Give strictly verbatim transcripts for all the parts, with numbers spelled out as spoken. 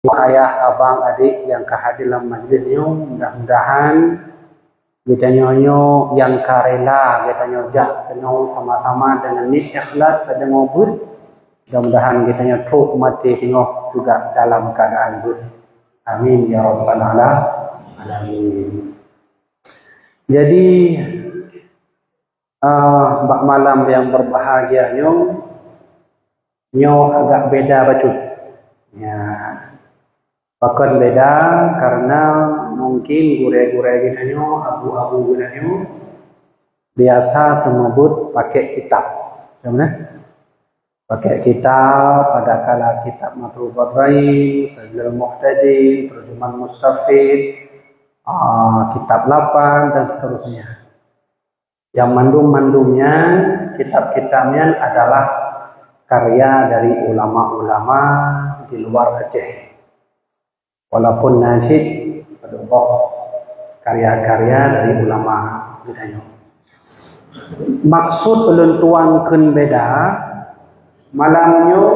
Ayah, abang, adik nyang ka hadir lam majlis nyoe, mudah-mudahan geutanyoe nyoe nyang ka rela geutanyoe jak keunoe sama-sama deungon niet ikhlas sadeungoe beuet. Mudah-mudahan geutanyoe trok maté singoh juga dalam keadaan beuet. Amin ya rabbal alamin. Jadi, ah, bak malam nyang berbahagia nyoe, nyoe agak beda bacut. Ya. Pakon beda? Karena mungkin gurée-gurée geutanyoe, abu-abu geutanyoe biasa seumeubeuet pakai kitab. Macam mana? Pakai kitab, ada kala kitab Matlabul Mudarrin, Sabilul Muhtadin, Tarjuman Mustafid, ah, kitab lapan, dan seterusnya. Yang mandum-mandum nyan, kitab-kitab nyan adalah karya dari ulama-ulama di luar Aceh. Walaupun na cit padub boh karya-karya dari ulama geutanyoe. Maksud ulôn tuan kheun beda, malam nyoe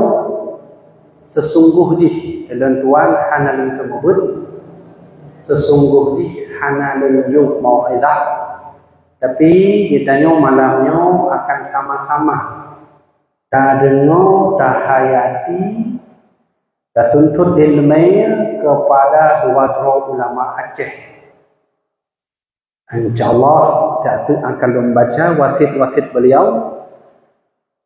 seusunggoh jih ulôn tuan hana lôn keumeubeuet, seusunggoh jih hana lôn jok mau'izah, tapi geutanyoe malam nyoe akan sama-sama tadeungoe, tahayati, tatuntut iéleumé keupada dua droe ulama Aceh. Insya Allah, siat teuk akan lôn baca wasiet-wasiet beliau.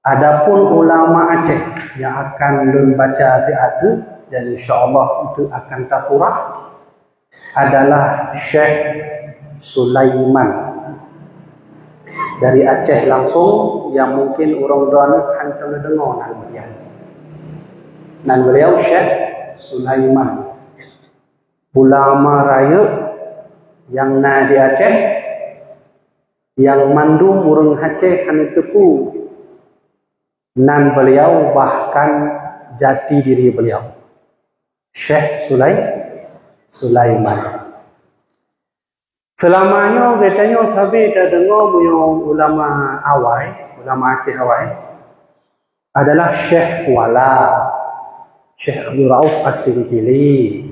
Adapun ulama Aceh nyang akan lôn baca siat teuk, dan insya Allah itu akan tasurah, adalah Syekh Sulaiman dari Aceh langsung, yang mungkin ureuëng droeneuh hántom neudeungoe nan beliau. Nan beliau Syekh Sulaiman. Ulama rayeuk nyang na di Aceh, nyang mandum ureuëng Aceh hana teupeu nan beliau, bahkan jati diri beliau, Syekh Sulai-, Sulaiman. Seulama nyoe geutanyoe sabe tadeungoe meunyoe ulama awai, ulama Aceh awai, adalah Syekh Kuala, Syekh Abdul Rauf As-Singkili,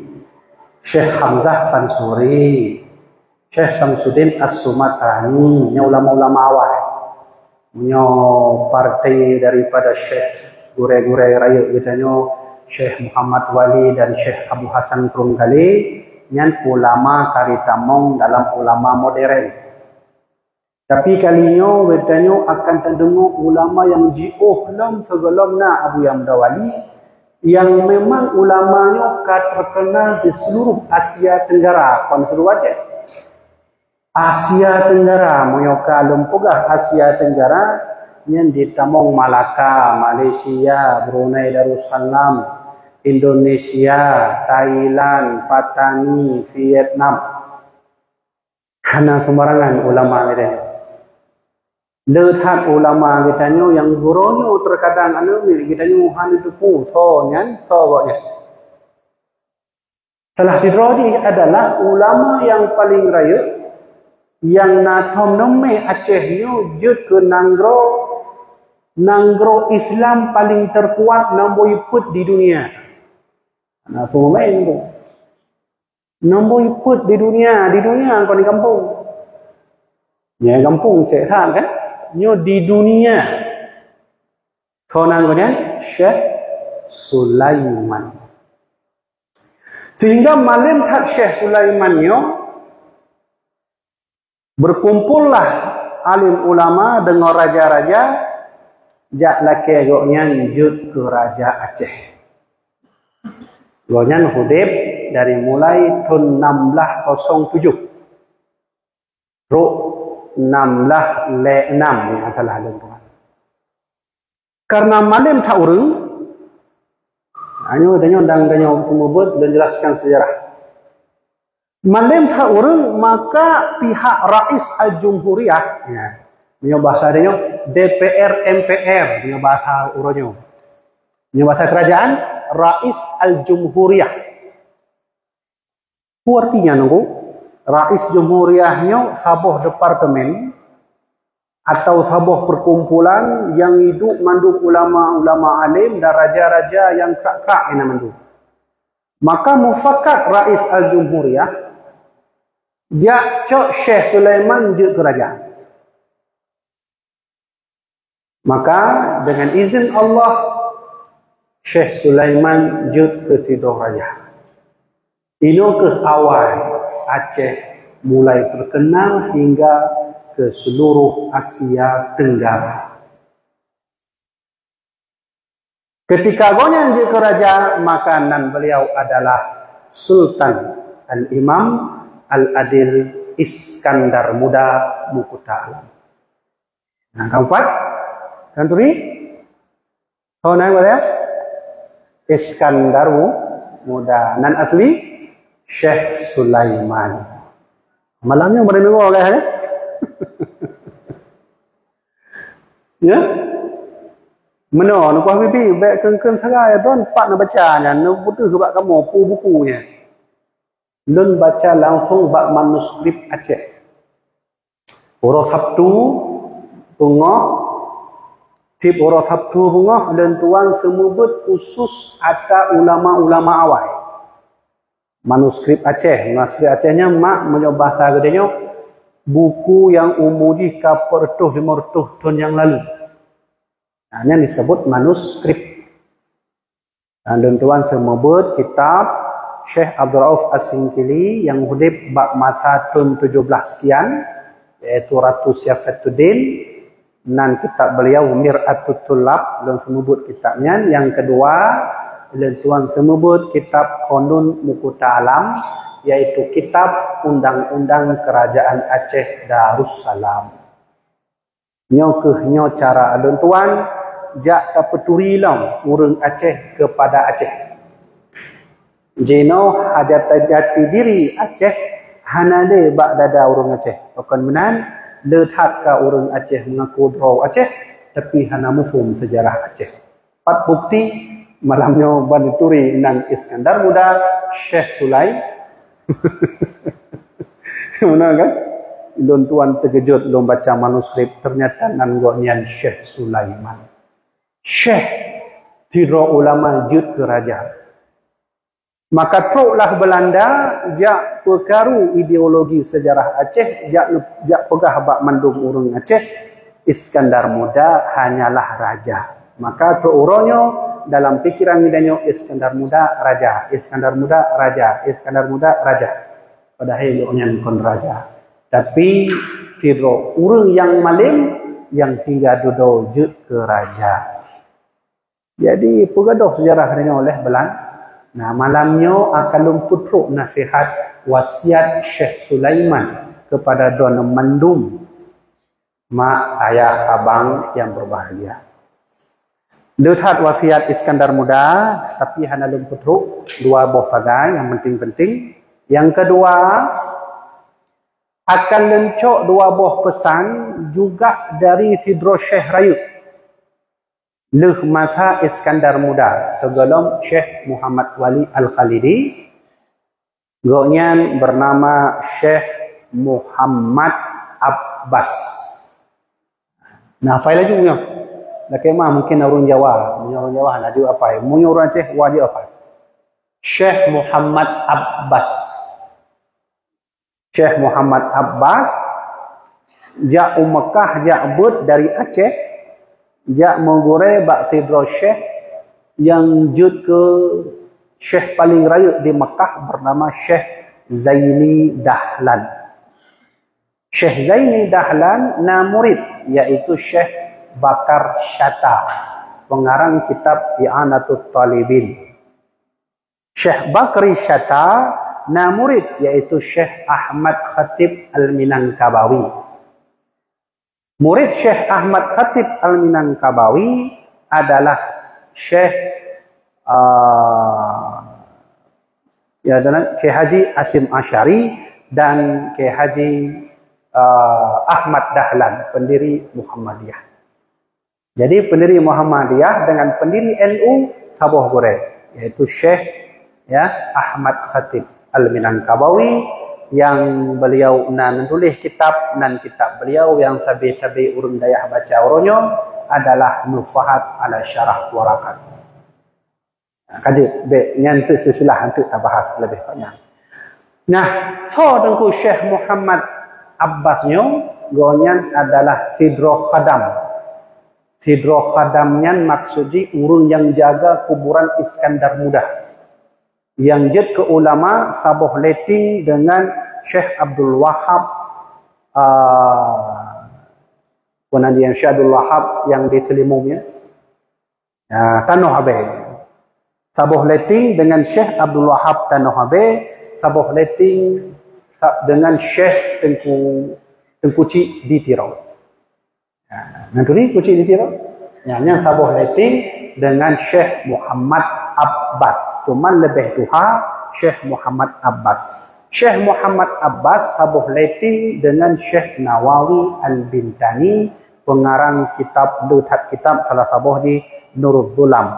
Syekh Hamzah Fansuri, Syekh Samsuddin As-Sumatrani, nyoe ulama-ulama awai. Meunyoe partai daripada Syekh, gurée-gurée rayeuk geutanyoe, Syekh Muhammad Wali dan Syekh Abu Hasan Trungkale, nyan ulama ka jitamong dalam ulama modern. Tapi kali nyoe geutanyoe akan tadeungoe ulama nyang jiôh lom sigohlom na Abuya Muda Wali, nyang memang ulama nyoe ka terkenal di seluruh Asia Tenggara, kon seuluruh Aceh. Asia Tenggara, meunyoe ka lôn peugah Asia Tenggara, nyan jitamong Malaka, Malaysia, Brunei Darussalam, Indonesia, Thailand, Patani, Vietnam. Hana seumarangan ulama geutanyoe. Le that ulama geutanyoe nyang geuroe nyoe terkadang aneuk miet geutanyoe hana teupeu soe nyan, soe gobnyan. Salah sidroe jih adalah ulama nyang paleng rayeuk, nyang na thom neumé Aceh nyoe jeuet keu nanggroe, nanggroe Islam paleng teukuat nombor peuet di dunia. Na peumaén tu. Nombor peuet di dunia, di dunia kon di gampông. Nyoe gampông cek that kan? Nyoe di dunia. Soe nan gobnyan? Syekh Sulaiman. Sehingga malem that Syekh Sulaiman nyoe, berkumpullah alim ulama deungon raja-raja jak lakée gobnyan jeuet keu raja Aceh. Gobnyan udeb dari mulai thon enam belas kosong tujuh. Trok enam belas lé enam, nyang salah lôn tuan. Karena malem that ureuëng, nyoe tanyoe dang tanyoe seumeubeuet lôn jelaskan sejarah. Malem that ureuëng, maka pihak Rais Al-Jumhuriyah, ya, meunyoe bahasa tanyoe D P R M P R, meunyoe bahasa uroe nyoe. Meunyoe bahasa kerajaan, Rais Al-Jumhuriyah. Peue artinya nunggu? Rais Jumhuriyah nyoe saboh departemen atau saboh perkumpulan nyang iduek mandum ulama-ulama alim dan raja-raja nyang krak-krak inan mandum. Maka mufakat Rais Al-Jumhuriyah, jak cok Syekh Sulaiman jeuet keu raja. Maka dengan izin Allah, Syekh Sulaiman jeuet keu sidroe raja. Inoe keuh awai Aceh mulai terkenal hingga ke seluruh Asia Tenggara. Ketika gobnyan jeuet keu raja, maka nan beliau adalah Sultan Al-Imam Al-Adil Iskandar Muda Mukuta Alam. Nah, keempat, kan turi? Oh, nan boleh ya? Iskandar Mu-, Muda. Nan asli Syekh Sulaiman. Malam ni boleh dengar kan? Ya? Meno, nukuah bibi, bèk keun-keun sagai, don pat na baca nyan, nu putéh bak kamoe, pu buku nyan. Lôn baca langsung bak manuskrip Aceh. Uroe Sabtu beungoh, tiep uroe Sabtu beungoh, lôn tuan seumeubeuet khusus ata ulama-ulama awai. Manuskrip Aceh, manuskrip Aceh nyan mak meunyoe bahasa geutanyoe, buku nyang umu jih ka peuet reutôh limong reutôh thon nyang lalu. Nah, nyan disebut manuskrip. Nah, lôn tuan seumeubeuet kitab Syekh Abdul Rauf As-Singkili nyang udeb bak masa thon tujoh blaih sekian, yaitu Ratu Syafaduddin, nan kitab beliau Mir'atut Thullab, lôn seumeubeuet kitab nyan. Nyang keudua, lôn tuan seumeubeuet kitab Qanun Mukuta Alam, yaitu kitab undang-undang Kerajaan Aceh Darussalam. Nyoe keuh nyoe cara lôn tuan jak tapeuturi lom ureuëng Aceh keupada Aceh. Jinoe hajat jati diri Aceh hana lé bak dada ureuëng Aceh. Pakon meunan, le that ka ureuëng Aceh meungaku droe Aceh, tapi hana muphom seujarah Aceh. Pat bukti, malam nyoe ban turi nan Iskandar Muda, Syekh Sulai. Meunan kan? Lôn tuan teukeujot lôn baca manuskrip, ternyata nan gobnyan Syekh Sulaiman. Syekh, sidroe ulama jeuet keu raja. Maka troklah Belanda jak peukaru ideologi seujarah Aceh, jak, jak peugah bak mandum ureuëng Aceh, Iskandar Muda hanyalah raja. Maka trok uroe nyoe dalam pikiran geutanyoe Iskandar Muda raja, Iskandar Muda raja, Iskandar Muda raja. Padahai gobnyan kon raja. Tapi sidroe ureuëng nyang malem nyang hingga dudoe jeuet keu raja. Jadi, peugadôh seujarah nyoe lé Belan. Nah, malam nyoe akan lôn peutrok nasihat wasiat Syekh Sulaiman keupada droeneuh mandum, mak, ayah, abang nyang berbahagia. Le that wasiat Iskandar Muda, tapi hana lôn peutrok, dua boh sagai nyang penting-penting. Nyang keudua, akan lôn cok dua boh peusan juga dari sidroe syekh rayeuk. Lheueh masa Iskandar Muda, sigohlom Syekh Muhammad Wali Al-Khalidi, gobnyan bernama Syekh Muhammad Abbas. Nah, hafai laju nyoe. Lakée mah mungkin ureuëng Jawa, meunyoe ureuëng Jawa laju hafai, meunyoe ureuëng Aceh wajéb hafai. Syekh Muhammad Abbas. Syekh Muhammad Abbas jak u Mekah, jak beuet dari Aceh, jak meugurée bak sidroe syekh nyang jeuet keu syekh paleng rayeuk di Mekah, bernama Syekh Zaini Dahlan. Syekh Zaini Dahlan na murid, yaitu Syekh Bakar Syata, pengarang kitab I'anatut Talibin. Syekh Bakri Syata na murid, yaitu Syekh Ahmad Khatib Al-Minangkabawi. Murid Syekh Ahmad Khatib Al-Minangkabawi adalah Syekh, ah, ya, dan Kiai Haji Hasyim Asy'ari dan Kiai Haji, ah, Ahmad Dahlan, pendiri Muhammadiyah. Jadi, pendiri Muhammadiyah dengan pendiri N U saboh gurée, yaitu Syekh, ya, Ahmad Khatib Al-Minangkabawi, yang beliau na menulis kitab, nan kitab beliau yang sabe-sabe ureuëng dayah baca uroe nyoe adalah Nufahat ala Syarah Warakat. Ka jeuet, bèk nyan teuk silsilah, teuk tabahas leubeh panyang. Nah, soe Teungku Syekh Muhammad Abbas nyoe? Gobnyan adalah sidroe khadam. Sidroe khadam nyan maksud jih ureueng nyang jaga kuburan Iskandar Muda. Nyang jeuet keu ulama saboh letting deungon Syekh Abdul Wahab, ah, peue nan jih, Syekh Abdul Wahab nyang di Seulimum, ya. Ya, Tanoh Abée. Saboh letting deungon Syekh Abdul Wahab Tanoh Abée, saboh letting sa-, deungon Syekh Teungku, Teungku Chik di Tiro. Ya, nyan turi Teungku Chik di Tiro. Ya, nyan saboh letting deungon Syekh Muhammad Abbas. Cuman leubeh tuha Syekh Muhammad Abbas. Syekh Muhammad Abbas saboh letting deungon Syekh Nawawi Al-Bintani, pengarang kitab, le that kitab salah saboh jih Nuruz Zulam,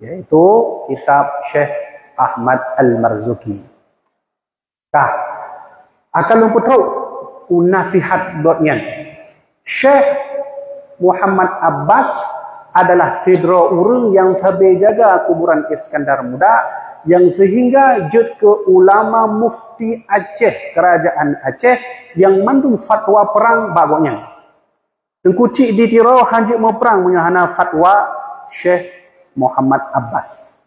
yaitu kitab Syekh Ahmad Al-Marzuki. Ka, akan lôn peutrok u nasihat gobnyan. Syekh Muhammad Abbas adalah sidroe ureueng nyang sabe jaga kuburan Iskandar Muda, nyang sehingga jeuet keu ulama mufti Aceh, kerajaan Aceh, nyang mandum fatwa perang bak gobnyan. Teungku Chik di Tiro hana jeuet meuprang meunyoe hana fatwa Syekh Muhammad Abbas.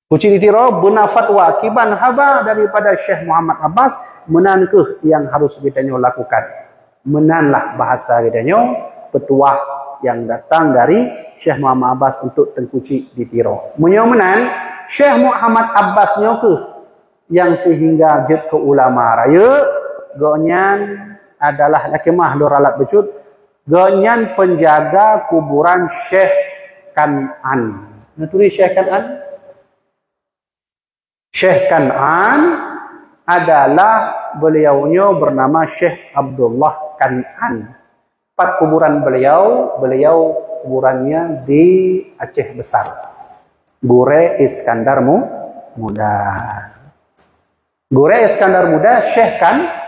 Teungku Chik di Tiro beuna fatwa kiban haba daripada Syekh Muhammad Abbas, meunan kheueh nyang harus geutanyoe lakukan. Meunanlah bahasa geutanyoe, peutuah nyang datang dari Syekh Muhammad Abbas untuk Teungku Chik di Tiro. Meunyoe meunan, Syekh Muhammad Abbas nyoe kheueh nyang sehingga jeuet keu ulama rayeuk, gobnyan adalah, lakée meu'ah lôn ralat bacut, gobnyan penjaga kuburan Syekh Kan'an. Neuturi Syekh Kan'an? Syekh Kan'an adalah, beliau nyoe bernama Syekh Abdullah Kan'an. Pat kuburan beliau? Beliau kuburannya di Aceh Besar. Gurée Iskandar Mu-, Muda. Gurée Iskandar Muda, Syekh Kan-,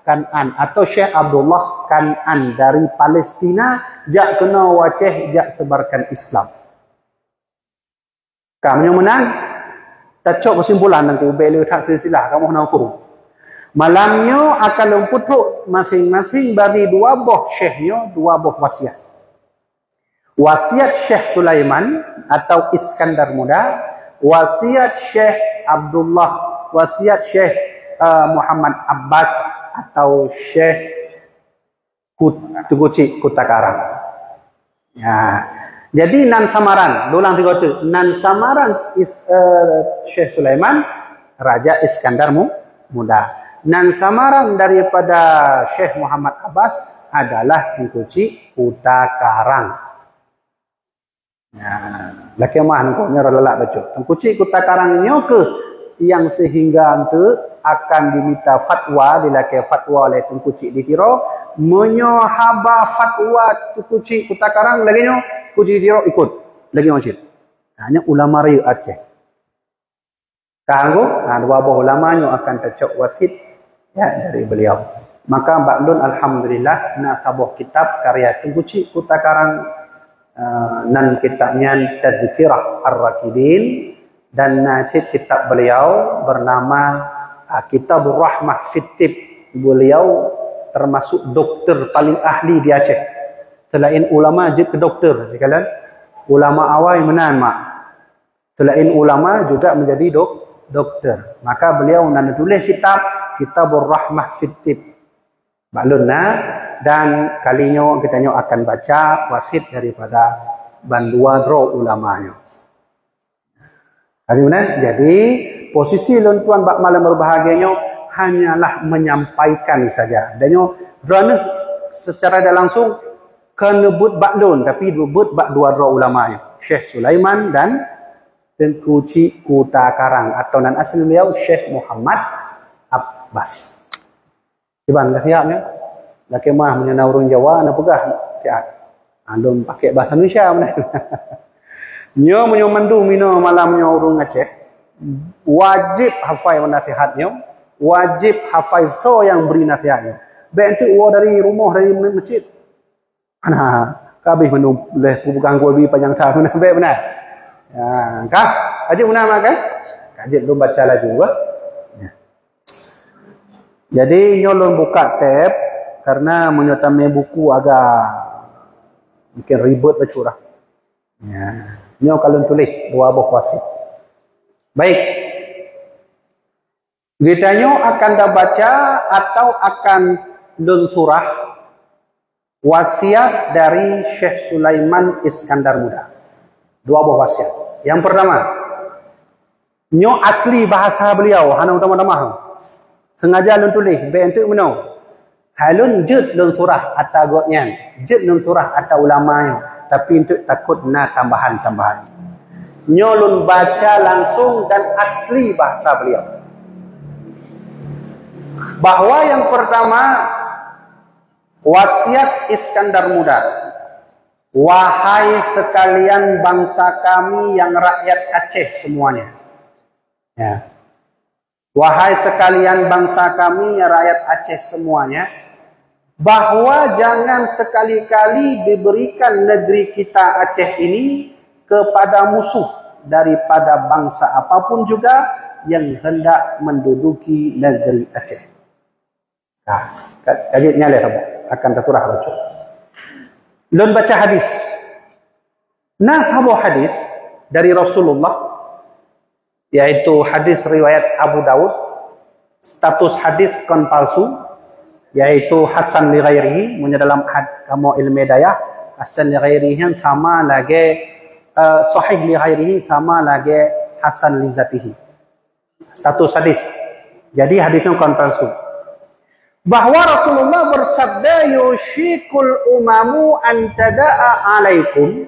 Kan'an atau Syekh Abdullah Kan'an dari Palestina, jak keunoe u Aceh, jak sebarkan Islam. Ka, meunyoe meunan, tacok keusimpulan dan kubée le that silsilah kamoe na ukur. Malam nyoe akan lôn peutrok maséng-maséng bari dua boh syekh nyoe, dua boh wasiat. Wasiat Syekh Sulaiman atau Iskandar Muda, wasiat Syekh Abdullah, wasiat Syekh, eh, Muhammad Abbas atau Syekh Kut-, Teungku Chik Kuta Karang. Ya. Jadi nan samaran, ulang tiga tu, nan samaran is-, eh, Syekh Sulaiman, Raja Iskandar Mu-, Muda. Nan samaran daripada Syekh Muhammad Abbas adalah Teungku Chik Kuta Karang. Ya, lakée meu'ah nyoe, nyoe lalak bacut. Teungku Chik Kuta Karang nyoe kheueh nyang sehingga enteuk akan dimita fatwa, dilakée fatwa lé Teungku Chik di Tiro. Meunyoe haba fatwa Teungku Chik Kuta Karang lagée nyoe, Teungku Chik di Tiro ikot. Lagée nyoe cit. Nah, nyoe ulama rayeuk Aceh. Ka, ha, dua boh ulama nyoe akan tacok wasiat, ya, dari beliau. Maka bak lôn, alhamdulillah, na saboh kitab karya Teungku Chik Kuta Karang, eh, nan kitab nyan Tazkirah Ar-Raqidin, dan na cit kitab beliau bernama, ah, Kitabur Rahmah fit Tibb. Beliau termasuk doktor paling ahli di Aceh. Selain ulama, jeuet keu doktor, sikalon. Ulama awai meunan, mak. Selain ulama juga menjadi dok-, doktor. Maka beliau na neutuléh kitab, Kitabur Rahmah fit Tibb. Bak lôn na, dan kali nyoe geutanyoe akan baca wasiat daripada bandua droe ulama nyoe. Kali nyoe, jadi, posisi lôn tuan bak malam berbahagia nyoe hanyalah menyampaikan saja. Dan nyoe, droeneuh secara tidak langsung kon neubeuet bak lôn, tapi neubeuet bak dua droe ulama nyoe, Syekh Sulaiman dan Teungku Chik Kuta Karang, atau nan asli beliau Syekh Muhammad Abbas. Kiban ka siap nyoe? Lakée meu'ah meunyoe na ureuëng Jawa na peugah siat. Alom pakai bahasa Indonesia meunan. Nyoe meunyoe mandum inoe malam nyoe ureuëng Aceh, wajib hafai nasihat nyoe, wajib hafai soe nyang bri nasihat nyoe. Bék enteuk woe dari rumoh, dari meuseujid. Hana, ka habéh mandum lé peugah geubi panyang that meunan, bék meunan. Ha, kah? Ka jeuet meunan mak, kan? Ka jeuet lôn baca laju, bah. Ya. Jadi, nyoe lôn buka tab, karena meunyoe tamé buku agak mungkin ribet bacut lah. Ya. Nyoe ka lôn tuléh dua boh wasiat. Baik. Geutanyoe akan tabaca atau akan lôn surah wasiat dari Syekh Sulaiman Iskandar Muda. Dua boh wasiat. Yang pertama, nyoe asli bahasa beliau, hana tamah-tamah. Sengaja lôn tuléh, bèk enteuk meunoe. Hai lôn jeuet lôn surah ata gobnyan, jeuet lôn surah ata ulama nyan, tapi enteuk takot na tambahan-tambahan. Nyoe lôn baca langsung dan asli bahasa beliau. Bahwa yang pertama, wasiat Iskandar Muda. Wahai sekalian bangsa kami yang rakyat Aceh semuanya. Ya. Wahai sekalian bangsa kami yang rakyat Aceh semuanya, bahwa jangan sekali-kali diberikan negeri kita Aceh ini kepada musuh daripada bangsa apapun juga yang hendak menduduki negeri Aceh. Nah, ka-, ka jeuet nyan lé saboh, akan tasurah bacut. Lôn baca hadis. Na saboh hadis dari Rasulullah, yaitu hadis riwayat Abu Daud, status hadis kon palsu, yaitu hasan li ghairihi, meunyoe dalam had-, kamoe ilmu dayah, hasan li ghairihi nyan sama lagèe, eh, sahih li ghairihi sama lagèe hasan li zatihi. Status hadis. Jadi hadis nyan kon palsu. Bahwa Rasulullah bersabda, "Yushikul umamu an tada'a alaikum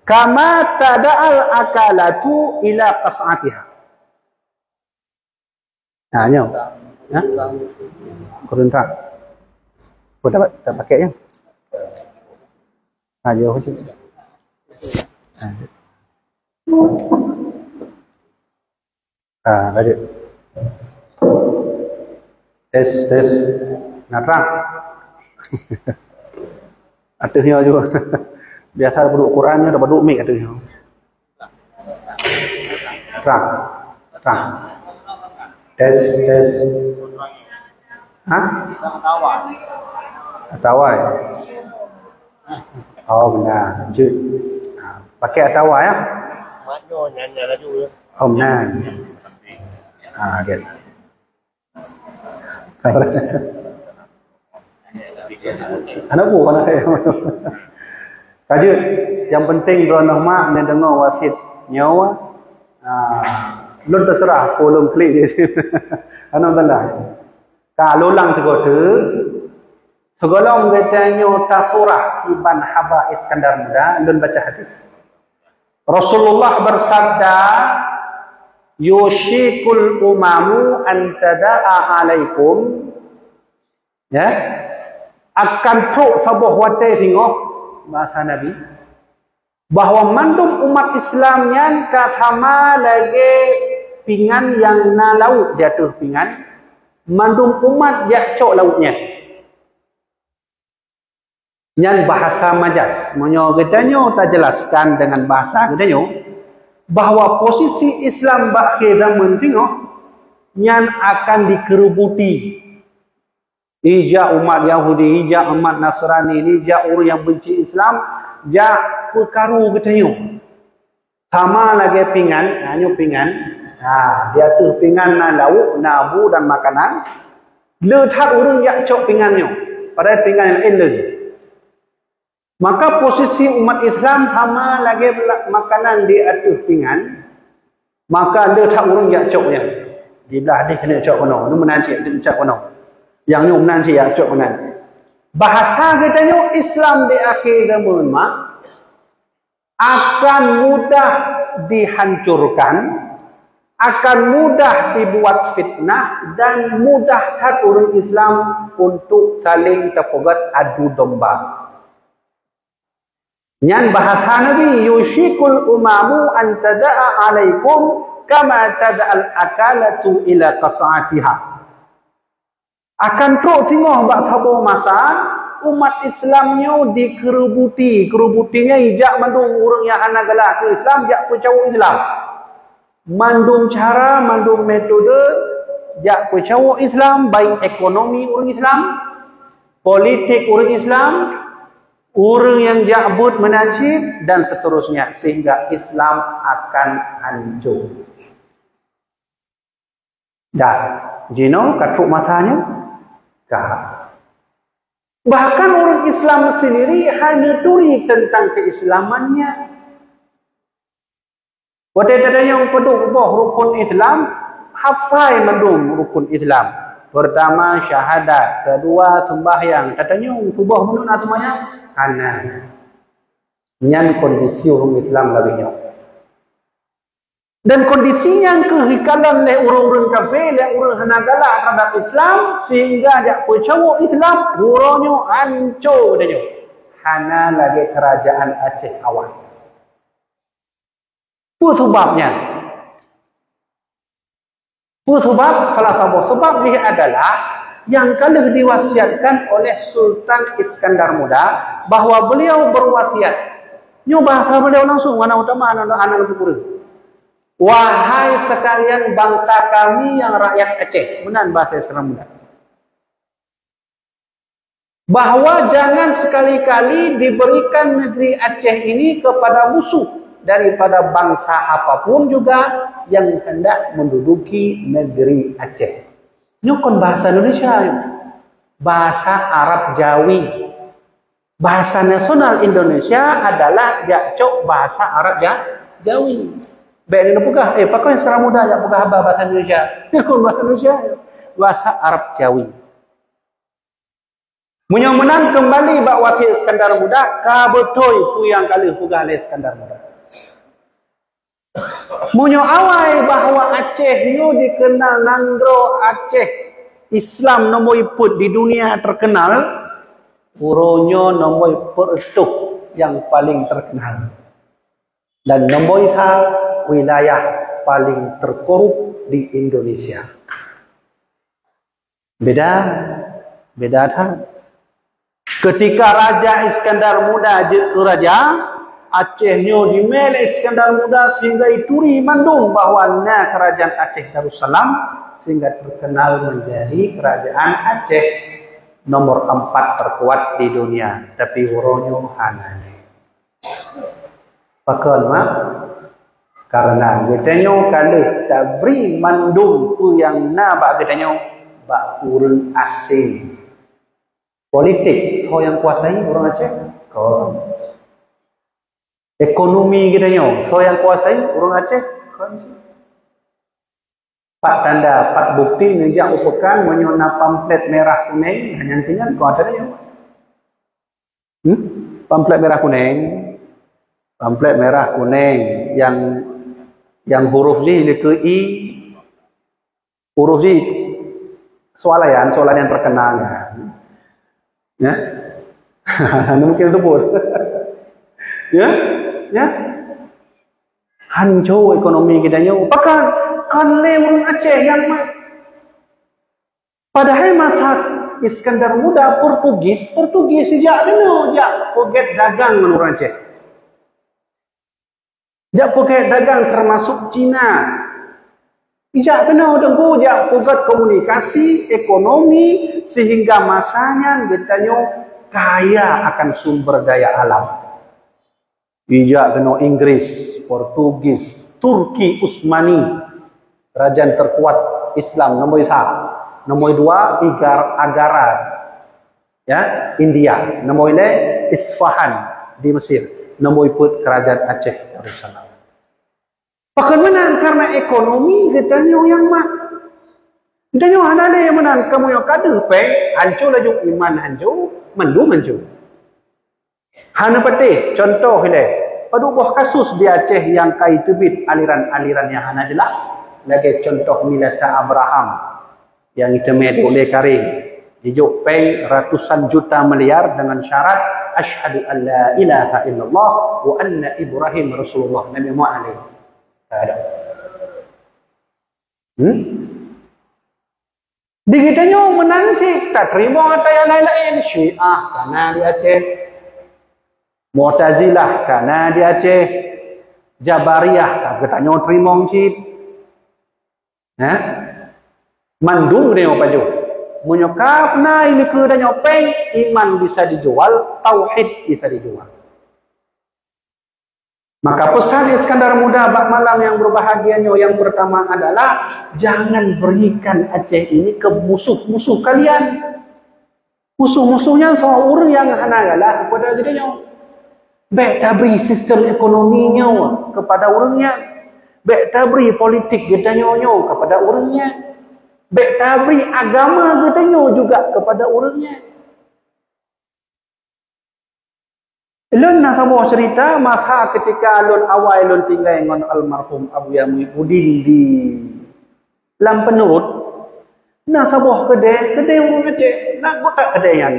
kama tada'al akalatu ila qas'atiha." Nah, nyoe. Ha? Kurang terang. Oh, tak, tak pakai ya? Ha, jauh je. Ha. Ah, lanjut. Tes, tes. Nah, terang. Ateueh nyoe juga. Biasa padub Quran nyoe, padub mic ateueh nyoe. Terang. Terang. Tes, tes. Hah? Atawa, ya? Oh, benar. Lanjut. Ha, pakai atawa, ya? Mat nyoe nyan, nyan laju, ya. Oh, benar. Ha, okey. Aneuk bu, aneuk saya. Ka jeuet, nyang penting droeneuh mak neudeungoe wasiet nyoe. Ha, lôn teuseurah peue lôn klik di sinoe. Alhamdulillah. Ka lôn ulang sigoe teuk. Sigohlom geutanyoe tasurah kiban haba Iskandar Muda, lôn baca hadis. Rasulullah bersabda, "Yushikul umamu an tada'a alaikum." Ya. Akan trok saboh watèe singoh, bahasa Nabi, bahwa mandum umat Islam nyan ka sama lagèe pingan nyang na lauk di ateueh pingan, mandum umat jak cok lauk nyan. Nyan bahasa majas. Meunyoe geutanyoe tajeulaskan deungon bahasa geutanyoe, bahwa posisi Islam bak akhé zaman singoh, nyan akan dikeurubuti. Ijak umat Yahudi, ijak umat Nasrani, ijak ureuëng nyang benci Islam, jak peukaru geutanyoe. Sama lagèe pingan, ha, nyoe pingan. Ha, di ateueh pingan na lauk, na bu dan makanan. Le that ureuëng jak cok pingan nyoe. Padahai pingan nyang laén lé. Maka posisi umat Islam sama lagèe makanan di ateueh pingan. Maka le that ureuëng jak cok nyan. Di blah deh keuneuk cok keunoe, nyoe meunan cit cok keunoe. Nyang nyoe meunan cit jak cok meunan. Bahasa geutanyoe Islam di akhé zaman mak akan mudah dihancurkan, akan mudah dibuat fitnah, dan mudah that ureuëng Islam untuk saling teupeugöt adu domba. Nyan bahasa Nabi, "Yushikul umamu an tada'a alaikum kama tada'al akalatu ila qas'atiha." Akan trok singoh bak saboh masa, Umat Islam nyoe dikeurubuti, keurubuti nyan ijak mandum ureuëng nyang hana galak keu Islam jak peucawök Islam. Mandum cara, mandum metode jak peucawök Islam, baik ekonomi ureuëng Islam, politik ureuëng Islam, ureuëng nyang jak buet meunan cit dan seterusnya, sehingga Islam akan hancur. Dah, jinoe ka trok masanya? Ka. Bahkan ureuëng Islam sendiri hana turi tentang keislamannya. Watée tatanyong padum boh rukun Islam, hafai mandum rukun Islam. Pertama syahadat, kedua sembahyang. Tatanyong tuboh meunun atau maya? Hana. Nyan kondisi ureuëng Islam lagée nyoe. Dan kondisi nyang keuh ikalon lé ureuëng-ureuëng kafé, lé ureuëng hana galak terhadap Islam, sehingga jak peucawök Islam, uroe nyoe ancô tanyoe. Hana lagée kerajaan Aceh awai. Peue sebab nyan? Peue sebab? Salah saboh sebab jih adalah nyang ka lheueh diwasiatkan oleh Sultan Iskandar Muda, bahwa beliau berwasiat. Nyoe bahasa beliau langsung, hana utama anak-anak guru. Wahai sekalian bangsa kami yang rakyat Aceh, meunan bahasa Iskandar Muda. Bahwa jangan sekali-kali diberikan negeri Aceh ini kepada musuh daripada bangsa apapun juga yang hendak menduduki negeri Aceh. Nyoe kon bahasa Indonesia, nyoe. Bahasa Arab Jawi. Bahasa nasional Indonesia adalah jak cok bahasa Arab Ja-, Jawi. Bék neupeugah, eh, pakon Iskandar Muda jak peugah haba bahasa Indonesia? Kon bahasa Indonesia, bahasa Arab Jawi. Meunyoe meunan keumbali bak wasiat Iskandar Muda, ka beutôi peue nyang ka lheueh peugah lé Iskandar Muda. Meunyoe awai bahwa Aceh nyoe dikenal nanggroe Aceh Islam nomor peuet di dunia terkenal, uroe nyoe nomor peuet reutôh nyang paling terkenal. Dan nomor sa wilayah paling terkorup di Indonesia. Beda, beda that. Ketika Raja Iskandar Muda jeuet keu raja, Aceh nyoe jimé lé Iskandar Muda sehingga ituri mandum bahwa na Kerajaan Aceh Darussalam, sehingga terkenal menjadi Kerajaan Aceh nomor empat terkuat di dunia. Tapi uroe nyoe hana. Pakon, mak? Karena geutanyoe ka lheueh tabri mandum peue nyang na bak geutanyoe bak ureuëng asing. Politik, soe nyang kuasai? Ureuëng Aceh? Kon. Ekonomi geutanyoe, soe nyang kuasai? Ureuëng Aceh? Kon. Pat tanda, pat bukti neujak u peukan meunyoe na pamflet merah kunéng, hanya keu nyan kon ata nyoe. Hmm? Pamflet merah kunéng. Pamflet merah kunéng yang, yang huruf jih likot i, huruf jih soalan, soalan yang terkenal. Ya? Mungkin itu pun. Ya? Ya? Hanco ekonomi geutanyoe. Pakon, kon lé ureuëng Aceh nyang mat. Padahai masa Iskandar Muda, Portugis, Portugis jak keunoe jak peuget dagang ngon ureuëng Aceh. Jak peuget dagang termasuk Cina. Jak keunoe deungon jak peuget komunikasi, ekonomi, sehingga masa nyan geutanyoe kaya akan sumber daya alam. Ijak keunoe Inggris, Portugis, Turki Utsmani, kerajaan terkuat Islam nomor sa. Nomor dua, Igar Agara, ya, India. Nomor lhèe, Isfahan di Mesir. Nomor peuet, Kerajaan Aceh Darussalam. Pakon meunan? Karena ekonomi geutanyoe nyang mat. Geutanyoe hana lé meunan, kamoe nyang ka deuh péng, hanco laju iman hanco, mandum hanco. Hana patéh, contoh ilèe, padub boh kasus di Aceh nyang ka iteubiet aliran-aliran nyang hana jeulaih, lagèe contoh Milata Abraham nyang iteumé oleh Karim, jijok péng ratusan juta miliar dengan syarat, "Asyhadu an la ilaha illallah wa anna Ibrahim Rasulullah." Nabi Muhammad alaihi. Ada. Hmm? Di geutanyoe meunan cit tateurimong ata nyang laén-laén. Syiah ka na di Aceh. Mu'tazilah ka na di Aceh. Jabariyah ka geutanyoe teurimong cit. Ha? Mandum geutanyoe pajoh. Meunyoe ka na i likeu tanyoe péng, iman bisa dijual, tauhid bisa dijual. Maka pesan Iskandar Muda bak malam yang berbahagia nyoe yang pertama adalah, jangan berikan Aceh ini ke musuh-musuh kalian. Musuh-musuh nyan soe? Ureuëng nyang hana galak kepada geutanyoe. Bék tabri sistem ekonomi nyoe kepada ureuëng nyan. Bék tabri politik geutanyoe nyoe kepada ureuëng nyan. Bék tabri agama geutanyoe juga kepada ureuëng nyan. Lôn na saboh cerita masa ketika lôn awai lôn tinggai ngon almarhum Abuya Muhibbuddin di Lam Peunurut. Na saboh keudè, keudè ureuëng Aceh, na geutak keudè nyan.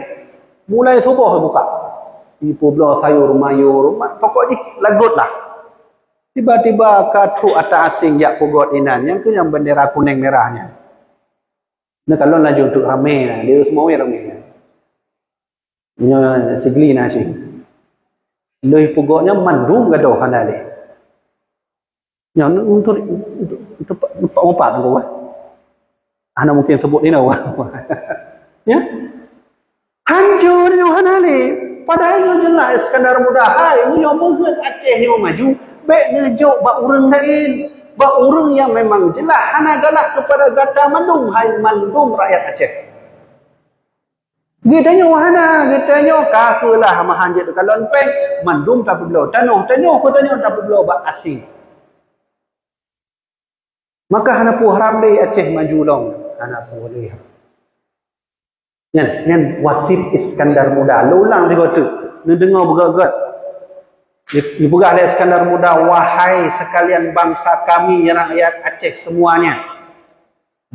Mulai suboh buka. Ipubloe sayur mayur, ma-, pokok jih lagot lah. Tiba-tiba ka trok ata asing jak peugöt inan, nyang keu nyang bendera kunéng merah nyan. Neukalon laju untuk ramé, dia semua ramé. Nyoe sigli na cit. Lheueh peugot nyan mandum gadôh hana lé. Nyoe untuk, untuk, untuk empat, empat, eh. Hana mungkin sebut ni dah. Ya? Hancô nyoe hana lé. Padahai nyoe jeulaih Iskandar Muda hai, meunyoe meuheuet Aceh nyoe maju, bék neujok bak ureuëng laén. Bak ureuëng nyang memang jeulaih hana galak keupada gata mandum, hai mandum rakyat Aceh. Geutanyoe hana, geutanyoe ka keulah meuhan jeuet kalon péng, mandum tapeubloe tanoh, tanoh geutanyoe tapeubloe bak asing. Maka hana peue harab lé Aceh maju lom, hana peue lé. Nyan, nyan wasiet Iskandar Muda. Lôn ulang sigoe teuk. Neudeungoe beugöt-göt. Di-, dipeugah lé Iskandar Muda, "Wahai sekalian bangsa kami, rakyat Aceh semuanya,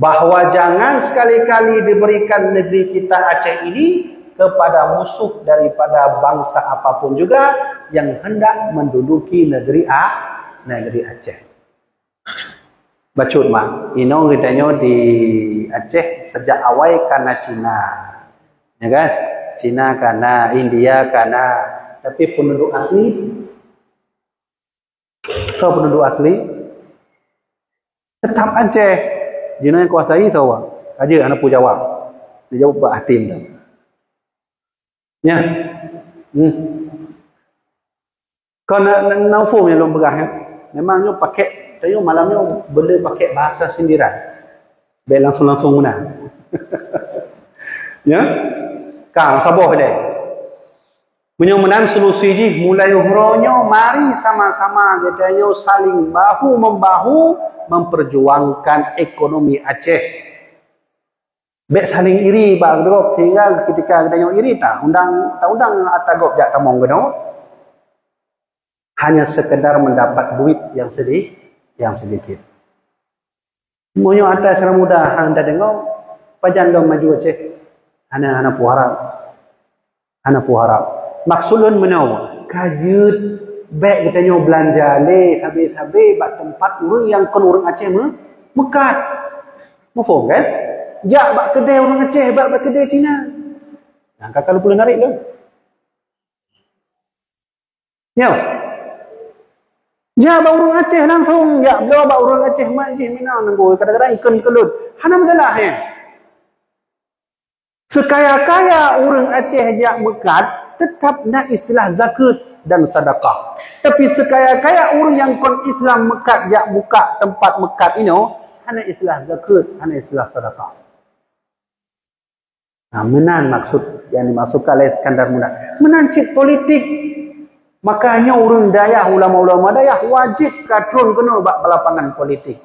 bahwa jangan sekali-kali diberikan negeri kita Aceh ini kepada musuh daripada bangsa apapun juga yang hendak menduduki negeri A-, negeri Aceh." Bacut mak, inoe geutanyoe di Aceh sejak awai ka na Cina. Ya kan? Cina ka na, India ka na. Tapi penduduk asli, soe penduduk asli? Tetap Aceh. Jinoe yang kuasai soe? Aja hana peue jawab. Dijawab bak hatim tu. Ya. Hmm. Kon na, na, na phôn nyang lôn peugah, ya. Memang nyoe pakai, tanyoe malam nyoe boleh pakai bahasa sindiran. Bék langsung-langsung meunan. Ya. Ka saboh deh. Meunyoe meunan solusi jih, mulai uroe nyoe mari sama-sama geutanyoe saling bahu-membahu memperjuangkan ekonomi Aceh. Bék saling iri bak droe, sehingga ketika geutanyoe iri, ta undang, ta undang ata gob jak tamong keunoe. Hanya sekedar mendapat duit yang sedih, yang sedikit. Meunyoe ata syedara muda hana tadeungoe, pajan lom maju Aceh? Hana, hana peue harab. Hana peue harab. Maksud lôn meunoe, ka jeuet bék geutanyoe beulanja lé sabé-sabé bak teumpat ureuëng nyang kon ureuëng Aceh meu-, meukat. Muphom kan? Jak bak keudè ureuëng Aceh, bak, bak keudè Cina. Nah, ka ka lôn peuleunarek lôn. Nyoe. Jak bak ureuëng Aceh langsung, jak bloe bak ureuëng Aceh mat jih meunan nunggu, kadang-kadang ikon keulôn. Hana masalah, ya. Sekaya-kaya ureuëng Aceh jak meukat, tetap na istilah zakat dan sedekah. Tapi sekaya-kaya ureuëng nyang kon Islam meukat jak buka teumpat meukat inoe, hana istilah zakat, hana istilah sedekah. Nah, meunan maksud nyang dimaksudkan oleh Iskandar Muda. Meunan cit politik. Makanya ureuëng dayah, ulama-ulama dayah wajib ka trôn keunoe bak lapangan politik.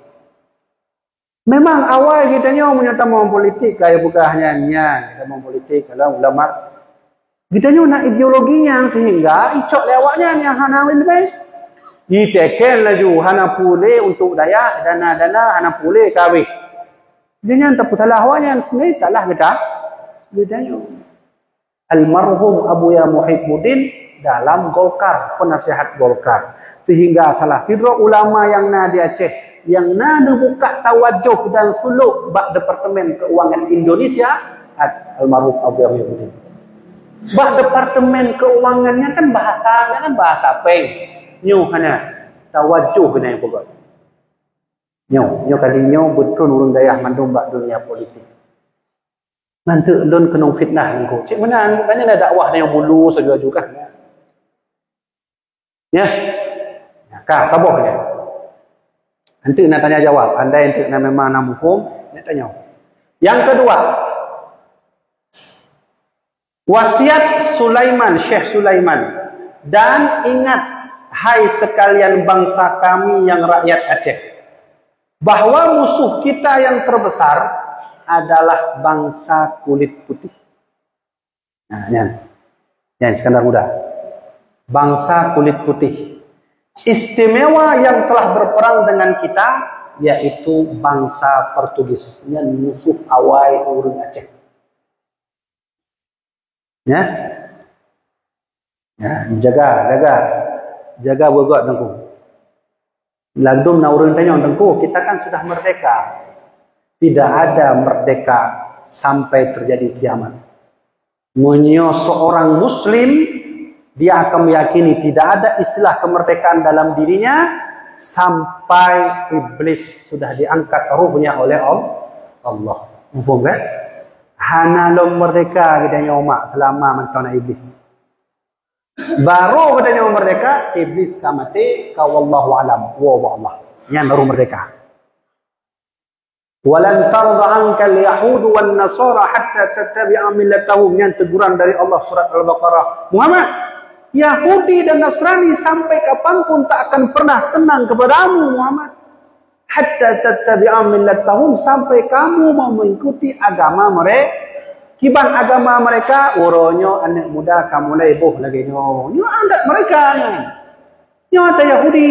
Memang awai geutanyoe meunyoe tamong politik, ka peugah nyan, nyan, tamong politik, kalau ulama. Geutanyoe na ideologi nyan sehingga icok lé awak nyan nyang hana ileumèe. Iteken laju, hana pulé untuk dayah, dana-dana hana pulé ka habéh. Jadi nyan tapeusalah awak nyan, sebenarnya salah geuta-, geutanyoe. Almarhum Abuya Muhibbuddin dalam Golkar, penasihat Golkar. Sehingga salah sidroe ulama nyang na di Aceh, nyang na neubuka tawajoh dan suluk bak Departemen Keuangan Indonesia, almarhum Abu Yahya Yahudi. Bak Departemen Keuangan nyan kan bahasa, nyan kan bahasa péng. Nyoe hana tawajoh keunan peugah. Nyoe, nyoe kali nyoe beutôi ureuëng dayah mandum bak dunia politik. Nanti lôn keunong fitnah nangku. Cik meunan, bukannya ada dakwah yang bulu sejuk-sejuk kan. Ya. Ka, saboh je. Nanti nak tanya jawab. Andai nanti nak memang nak muhum, nak tanya. Yang kedua, wasiat Sulaiman, Syekh Sulaiman. Dan ingat, hai sekalian bangsa kami yang rakyat Aceh, bahwa musuh kita yang terbesar adalah bangsa kulit putih. Nah, nyan. Nyan, Iskandar Muda. Bangsa kulit putih. Istimewa yang telah berperang dengan kita, yaitu bangsa Portugis. Nyan musuh awai ureuëng Aceh. Ya. Ya, jaga, jaga. Jaga beugöt Teungku. Ladum na ureuëng tanyong, "Teungku, kita kan sudah merdeka." Tidak ada merdeka sampai terjadi kiamat. Meunyoe seorang muslim, dia akan meyakini tidak ada istilah kemerdekaan dalam dirinya sampai iblis sudah diangkat ruhnya oleh Al-, Allah. Muphom kan? Hana lom merdeka geutanyoe umat selama mantong na iblis. Baru geutanyoe merdeka, iblis ka maté, ka wallahu alam, woe bak Allah. Nyan baru merdeka. "Walan tarda ankal yahudu wan nasara hatta tattabi'a millatahum." Nyan teguran dari Allah, surat Al-Baqarah. Muhammad, Yahudi dan Nasrani sampai kapanpun tak akan pernah senang kepadamu, Muhammad. "Hatta tattabi'a millatahum," sampai kamu mau mengikuti agama mereka. Kiban agama mereka, uroe nyoe aneuk muda ka mulai boh lagée nyoe. Nyoe adat mereka nyan. Nyoe adat Yahudi.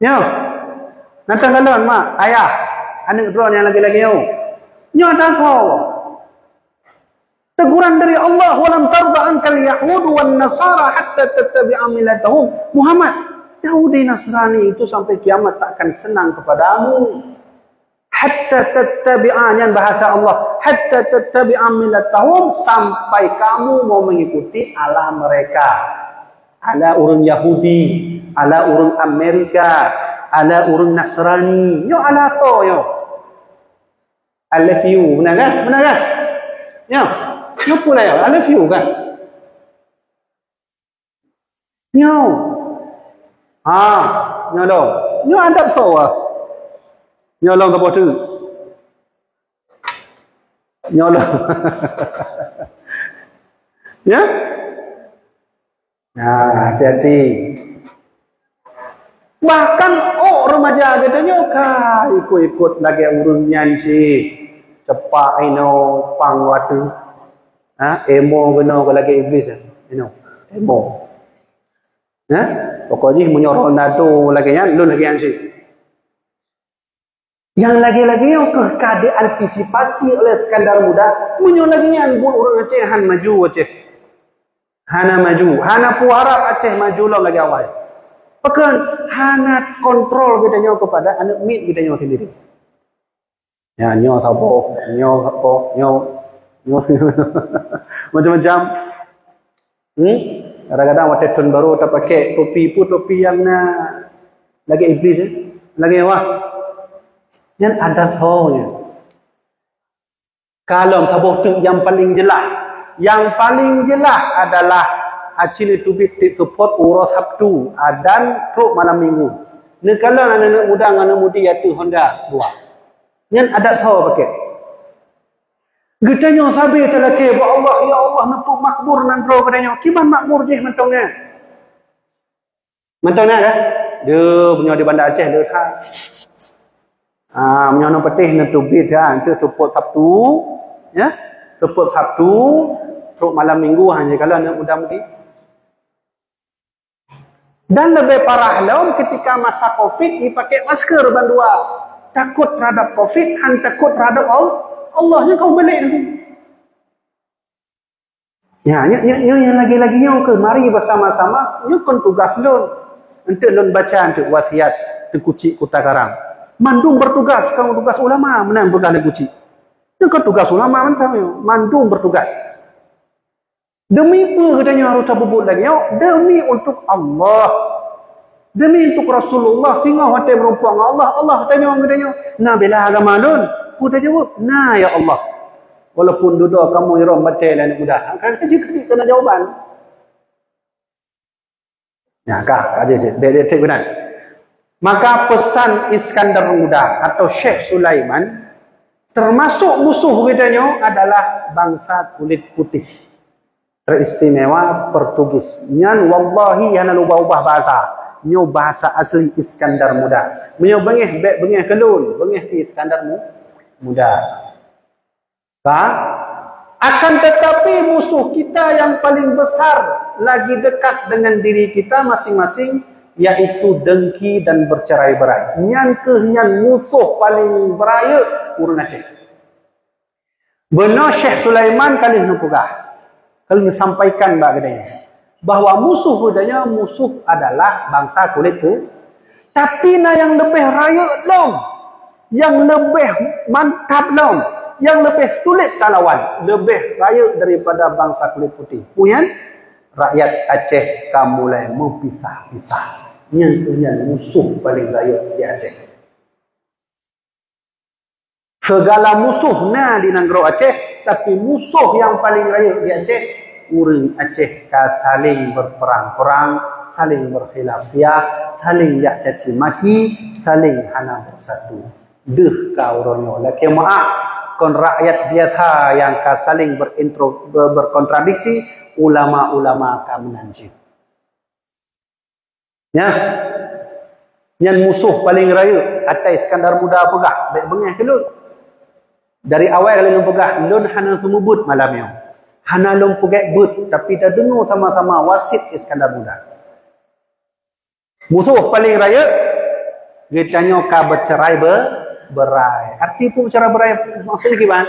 Nyoe. Nyan teuh kalon mak, ayah, aneuk droe nyang lagée-lagée nyoe. Nyoe adat soe? Teguran dari Allah, "Walan tarda ankal yahudu wan nasara hatta tattabi'a millatahum." Muhammad, Yahudi Nasrani itu sampai kiamat tak akan senang kepadamu. Hatta tattabi'a, nyan bahasa Allah. Hatta tattabi'a millatahum, sampai kamu mau mengikuti ala mereka. Ala ureuëng Yahudi, ala ureuëng Amerika, ala ureuëng Nasrani. Nyoe ala soe nyoe? I love you, beuna kan? Beuna kan? Nyoe. Nyoe pula ya, I love you kan? Nyoe. Ha, nyoe dong. Nyoe adat soe? Nyoe lom saboh teuk. Nyoe lom. Ya? Nah, hati-hati. Bahkan ôk remaja geutanyoe ka ikut-ikut lagée ureuëng nyan cit. Cepak inoe pang watée. Ha, emo keunoe lagée iblis. Inoe, emo. Ha? Pokok jih meunyoe Ronaldo lagée nyan, lôn lagée nyan cit. Nyang lagée-lagée nyoe kheueh ka diantisipasi oleh Iskandar Muda. Meunyoe lagée nyan buet ureuëng Aceh, han maju Aceh. Hana maju, hana peue harab Aceh maju lom lagée awai. Pakon? Hana kontrol geutanyoe kepada aneuk miet geutanyoe sendiri. Ya, nyoe saboh, nyoe saboh, nyoe, nyoe macam-macam. Hmm? Kadang-kadang watée thon barô tapaké topi, peue topi nyang na lagée iblis, eh? Lagée wah. Nyan adat ho nyan. Kalon saboh teuk nyang paling jeulaih. Nyang paling jeulaih adalah aci neuteubiet tiep seupôt uroe Sabtu, adan trok malam Minggu. Neukalon aneuk muda ngon aneuk mudi ateueh Honda dua. Nyan adat ho paké. Geutanyoe sabe talakée bak Allah, "Ya Allah, neupeumakmur nanggroe geutanyoe." Kiban makmur jih mantong nyan. Mantong nyan kan? Deuh, meunyoe di Banda Aceh le that. Ah, meunyoe nang peuteh neuteubiet ha, enteuk seupôt Sabtu, ya. Seupôt Sabtu, trok malam Minggu hana kala aneuk muda mudi. Dan leubeh parah lom ketika masa covid dipakai masker bandua. Takot terhadap covid, han takot terhadap Allah. Allah nyan kau balik nanti. Ya, nyoe, nyoe, nyoe nyang lagi-lagi nyoe ke mari bersama-sama, nyoe kon tugas lôn. Enteuk lôn baca enteuk wasiat. Kuchik Kuta Karang. Mandum bertugas, kon tugas ulama meunan tugas Kuchik. Nyan kon tugas ulama mantong nyoe, mandum bertugas. Demi peue geutanyoe harôh tapeubuet lagèe nyoe? Demi untuk Allah. Demi untuk Rasulullah, singoh watèe meurumpok ngon Allah, Allah tanyoe geutanyoe, "Na bela agama lôn?" Peue tajaweueb? "Na, ya Allah." Walaupun dudoe kamoe irôm batèe lé aneuk muda. Ka jeuet keunan jawaban. Nyan ka, ka jeuet, jeuet, jeuet, jeuet, jeuet, jeuet. Maka pesan Iskandar Muda atau Syekh Sulaiman, termasuk musuh geutanyoe adalah bangsa kulit putih. Teristimewa Portugis. Nyan wallahi hana lôn ubah-ubah bahasa. Nyoe bahasa asli Iskandar Muda. Meunyoe beungéh, bèk beungéh keu lôn, beungéh keu Iskandar Mu-, Muda. Ka? Akan tetapi musuh kita yang paling besar lagi dekat dengan diri kita masing-masing, yaitu dengki dan bercerai-berai. Nyan keuh nyan musuh paling beurayeuk ureueng Aceh. Beuna Syekh Sulaiman ka lheueh neupeugah, ka lheueh neusampaikan bak geutanyoe, bahwa musuh geutanyoe musuh adalah bangsa kulit pu-, tapi na nyang leubeh rayeuk lom, nyang leubeh mantap lom, nyang leubeh sulet talawan, leubeh rayeuk daripada bangsa kulit putih. Peue nyan? Rakyat Aceh ka mulai meupisah-pisah. Nyan keuh nyan musuh paling rayeuk di Aceh. Segala musuh na di nanggroe Aceh, tapi musuh nyang paling rayeuk di Aceh, ureueng Aceh ka saléng berperang-perang, saléng berkhilafiyah, saléng jak caci maki, saléng hana bersatu. Deuh ka uroe nyoe, lakèe meu'ah, kon rakyat biasa nyang ka saléng berintro-, ber-, berkontradiksi, ulama-ulama ka meunan cit. Nyan, nyan musoh paleng rayeuk. Atai Iskandar Muda peugah, bèk beungèh keu lôn. Dari awai ka lheueh lôn peugah, lôn hana seumeubeuet malam nyoe. Hana lôn peugèt beuet, tapi tadeungoe sama-sama wasiet Iskandar Muda. Musoh paleng rayeuk, geutanyoe ka beucerai be-, berai. Arti peue beucerai berai? Maksud kiban?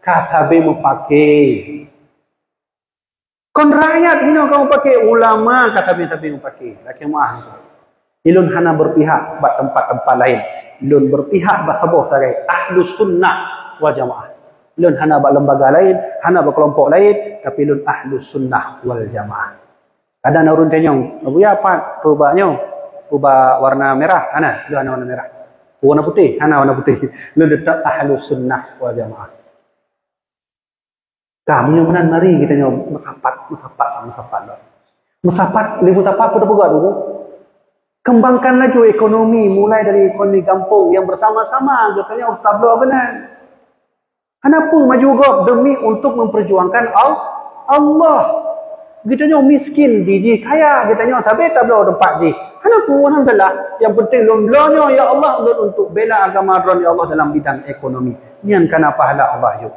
Ka sabe meupaké. Kon rakyat inoe ka meupaké, ulama ka sabe-sabe meupaké. Lakèe meu'ah. Ulôn hana berpihak bak teumpat-teumpat laén. Lôn berpihak bak saboh sagai, Ahlus Sunnah wal Jamaah. Lôn hana bak lembaga laén, hana bak keulompok laén, tapi lôn Ahlus Sunnah wal Jamaah. Kadang na ureueng tanyong, "Abuya, pat peue bak nyoe? Peue bak warna merah?" Hana, lôn hana warna merah. Peue warna putéh? Hana warna putéh. Lôn teutap Ahlus Sunnah wal Jamaah. Ka, meunyoe meunan, mari geutanyoe meusapat, meusapat, meusapat lom. Meusapat, lé meusapat peue tapeugah dulu? Kembangkan laju ekonomi, mulai dari ekonomi gampông nyang bersama-sama geutanyoe harôh tabloe keunan. Hana peue maju gob demi untuk memperjuangkan Al-, Allah. Geutanyoe miskin di jih kaya, geutanyoe sabe tabloe teumpat jih. Hana peue, alhamdulillah. Nyang penting lôn bloe nyoe, ya Allah, lôn untuk bela agama Droen, ya Allah, dalam bidang ekonomi. Nyan kana pahala Allah jok.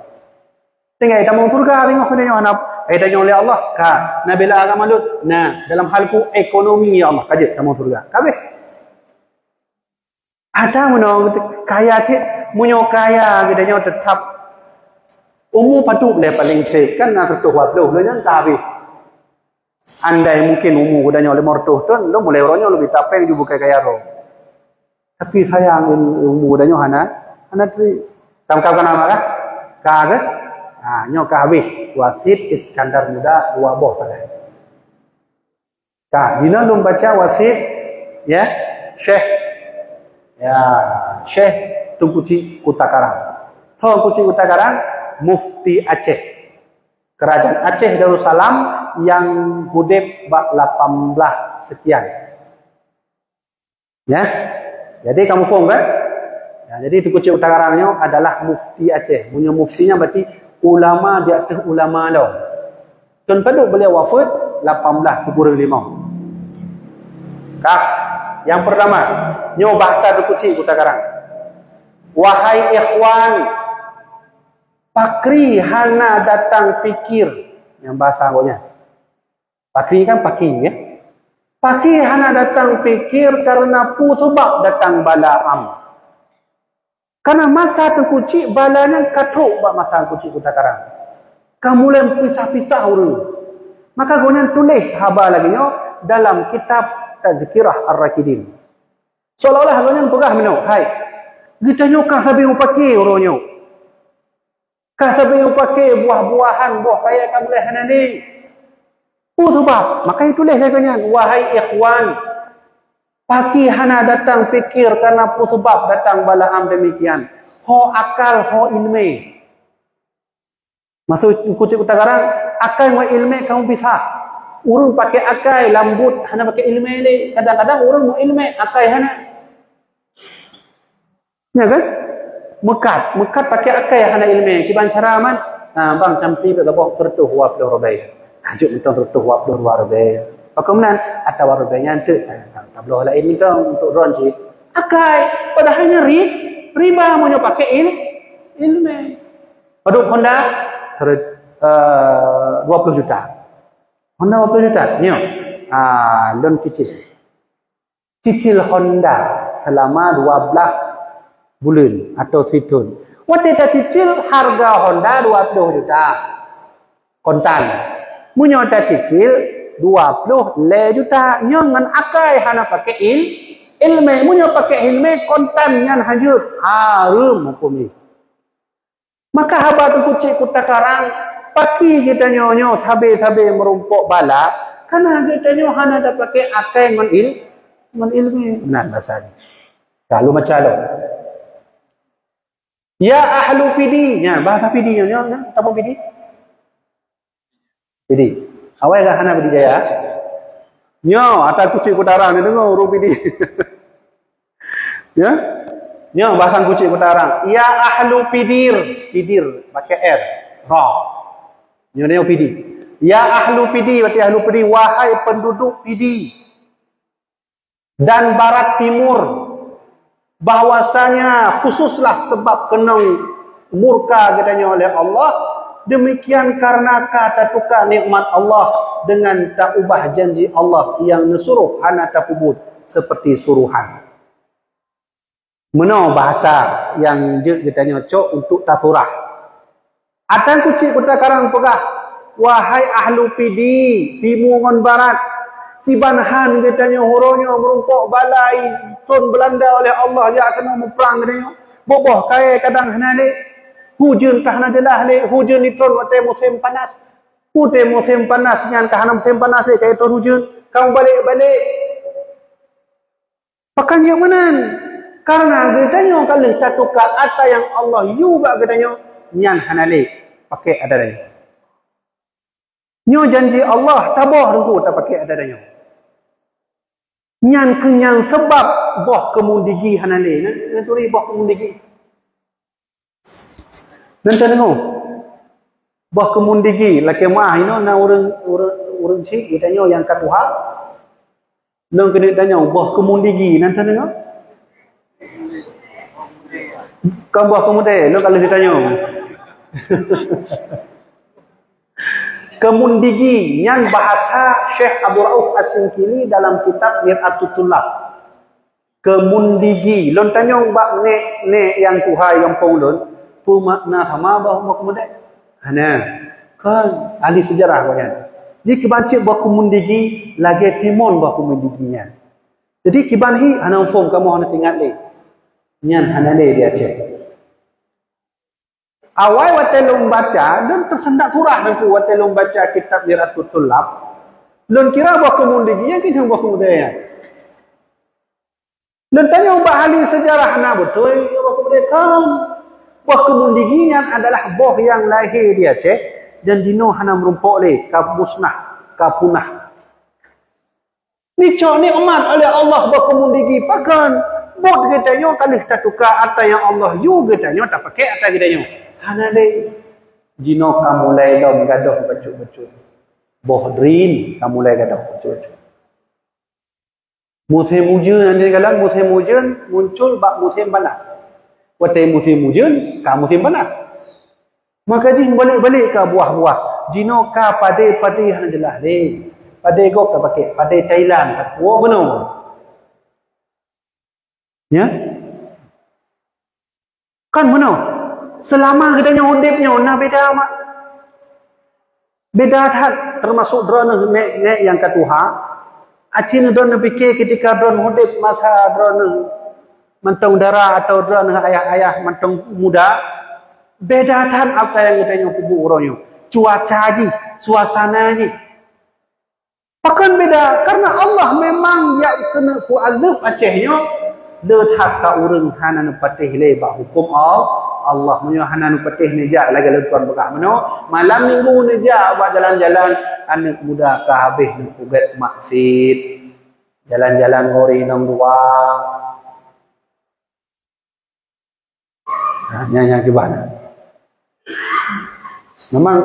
Tinggai tamong syeuruga teungoh keuneuk nyoe hana, eh, tanyoe lé Allah, ka, na bela agama lôn, na, dalam hal ku ekonomi, ya Allah, ka jeuet tamong syeuruga. Ka habéh. Ada meunoe kaya cit, meunyoe kaya geutanyoe teutap umu padub lé paleng trép, kan na seratus dua puluh lé nyan ka habéh. Andai mungkin umu geutanyoe lima ratus thon, lôn mulai uroe nyoe leubeh tapéng ju bukai kaya droe. Tapi sayang, umu geutanyoe hana, hana trép. Ka, ka, ka na marah? Ka, ka? Ha, nyoe ka habéh wasiet Iskandar Muda dua boh sagai. Ka, dinoe lôn baca wasiet, ya, Syekh, ya, Syekh Teungku Chik Kuta Karang. Teungku Chik Kuta Karang, Mufti Aceh. Kerajaan Aceh Darussalam yang udeb bak lapan belas sekian. Ya. Jadi kamoe faham kan? Ya, jadi Teungku Chik Kuta Karang nyoe adalah mufti Aceh. Meunyoe mufti nyan berarti ulama di ateueh ulama lom. Thon padub beliau wafat, lapan belas sikureueng limong. Ka, yang pertama, nyoe bahasa Teungku Chik Kuta Karang. Wahai ikhwan, pakri hana datang pikir. Nyang bahasa awaknyan. Pakri kan pakri, ya? Pakri hana datang pikir karena peue sabab datang bala am. Karena masa Teungku Chik bala nyan ka trok bak masa Teungku Chik Kuta Karang. Ka mulai pisah-pisah ureueng. Maka gobnyan tuléh haba lagèe nyoe dalam kitab Tazkirah Ar-Rasyidin. Seolah-olah gobnyan peugah meunoe, "Hai, geutanyoe ka sabe mupake uroe nyoe. Ka sabe mupake buah-buahan, boh kayèe ka mulai hana lé. Peue sabab?" Maka itulah lagèe nyan, wahai ikhwan, paki hana datang pikir karena peue sabab datang Balaam demikian. Ho akal, ho ileumèe. Maksud kucék kuta karang, akai ngon ileumèe kamoe pisah. Ureueng pakai akai lambot hana pakai ileumèe lé. Kadang-kadang ureueng ngon ileumèe akai hana. Ya kan? Meukat, meukat pakai akai hana ileumèe. Kiban cara man? Ha, bang, campi bak gaboh seratus dua puluh ribèe. Hajat mantong seratus dua puluh dua ribèe. Pakon meunan? Atawa ribèe nyan teuk. Ha, tabloe laén mantong untuk droen cit. Akai. Padahal nyan ri-, riba meunyoe pakai il-, ileumèe. Padub Honda, ter-, eh, dua puluh juta. Honda dua puluh juta, nyoe. Ah, lôn cicil. Cicil Honda selama dua belas buleuen atau sithon. Watèe tacicil harga Honda dua puluh juta. Kontan. Meunyoe tacicil dua puluh lhèe juta. Nyoe ngon akai hana pakai il-, ileumèe. Meunyoe pakai ileumèe, kontan nyan hajat. Hareuem huköm jih. Maka haba teukucék kuta karang, paki geutanyoe nyoe sabe-sabe meurumpok bala, karena geutanyoe hana tapaké akai ngon il-, ngon ileumèe. Meunan basa nyoe. Lalu macam tu. Ya ahlu Pidie. Nyan, bahasa Pidie nyoe, nyoe, nyoe, kamoe Pidie. Pidie. Awai ka hana Pidie Jaya. Nyoe, ata kucék kuta karang ni deungö ureueng Pidie. Ya? Nyoe bahasa kucék kuta karang. Ya ahlu Pidir. Pidir pakai R. Ra. Nyoe, nyoe Pidie. Ya ahlu Pidie, berarti ahlu Pidie, wahai penduduk Pidie. Dan barat timur, bahwasanya khususlah sebab keunong murka geutanyoe oleh Allah, demikian karena ka tatuka nikmat Allah dengan taubah janji Allah nyang neusuroh hana tapeubuet seperti surohan. Meunoe bahasa nyang jeuet geutanyoe cok untuk tasurah. Ata kucék kuta karang peugah, wahai ahlu Pidie, timu ngon barat, kiban han geutanyoe uroe nyoe meurumpok bala, itron Beulanda oleh Allah jak keunoe muprang geutanyoe. Boh-boh kayèe kadang hana lé, hujeuen ka hana jeulaih lé, hujeuen itron watèe musém panas. Watèe musém panas nyan ka hana musém panas lé, ka itron hujeuen, ka mubalek-balek. Pakon jeuet meunan? Karena geutanyoe ka lheueh tatuka ata nyang Allah yue bak geutanyoe, nyan hana lé paké ata tanyoe. Nyoe janji Allah, taboh teungku tapaké ata tanyoe. Nyan keuh nyang sabab boh keumundigi hana lé. Neuturi boh keumundigi. Neudeungoe, boh keumundigi, lakèe meu'ah inoe na ureueng, ureueng, ureueng chik geutanyoe nyang ka tuha. Lôn keuneuk tanyoe, boh keumundigi, neudeungoe? Kon boh keumudèe, lôn ka lheueh tanyoe. Keumundigi, nyan bahasa Syekh Abu Rauf As-Singkili dalam kitab Mir'atut Thullab. Keumundigi. Lôn tanyong bak nèk-nèk nyang tuha gampông lôn, peue makna sama boh, boh keumudèe? Hana. Kon ahli seujarah gobnyan. Di kiban cit boh keumundigi lagèe timon boh keumundigi nyan. Jadi kiban hi hana muphom, kamoe hana teuingat lé. Nyan hana lé di Aceh. Awai watèe lôn baca, lôn teuseundak surah teungku watèe lôn baca kitab Mir'atut Thullab. Lôn kira boh keumundigi nyan keuh boh keumudèe nyan. Lôn tanyong bak ahli seujarah, na beutôi boh keumudèe? Kon. Boh keumundigi nyan adalah boh nyang lahé di Aceh dan jinoe hana meurumpok lé, ka musnah, ka punah. Neucok nikmat oleh Allah boh keumundigi, pakon? Buet geutanyoe ka lheueh tatuka ata nyang Allah yue geutanyoe tapaké ata geutanyoe. Hana lé. Jinoe ka mulai lom gadôh bacut-bacut. Boh drien ka mulai gadôh bacut-bacut. Musém ujeuen, nyan galak musém ujeuen muncul bak musém panas. Watèe musém ujeuen, ka musém panas. Maka jih balek-balek ka buah-buah. Jinoe ka padé-padé hana jeulaih lé. Padé gob tapaké, padé Thailand, tapuwoe bunoe. Ya? Kan meunoe. Seulama geutanyoe udép nyoe na beda mak. Beda that, teumasok droeneuh nèk-nèk nyang ka tuha. Aci droeneuh pike ketika droeneuh udeb masa droeneuh mantong dara atau droeneuh ayah-ayah mantong muda, beda that apa nyang geutanyoe peubuet uroe nyoe. Cuaca jih, suasana jih. Pakon beda? Karena Allah memang jak keuneuk peuazeueb Aceh nyoe, le that ka ureuëng hana neupatéh lé bak huköm Al-, Allah. Meunyoe hana neupatéh neujak lagée lôn tuan peugah meunoe, malam minggu neujak bak jalan-jalan, aneuëk muda ka habéh neupeuget maksiet. Jalan-jalan ngon ureuëng inong dua. Ha, nyan, nyan kiban. Memang,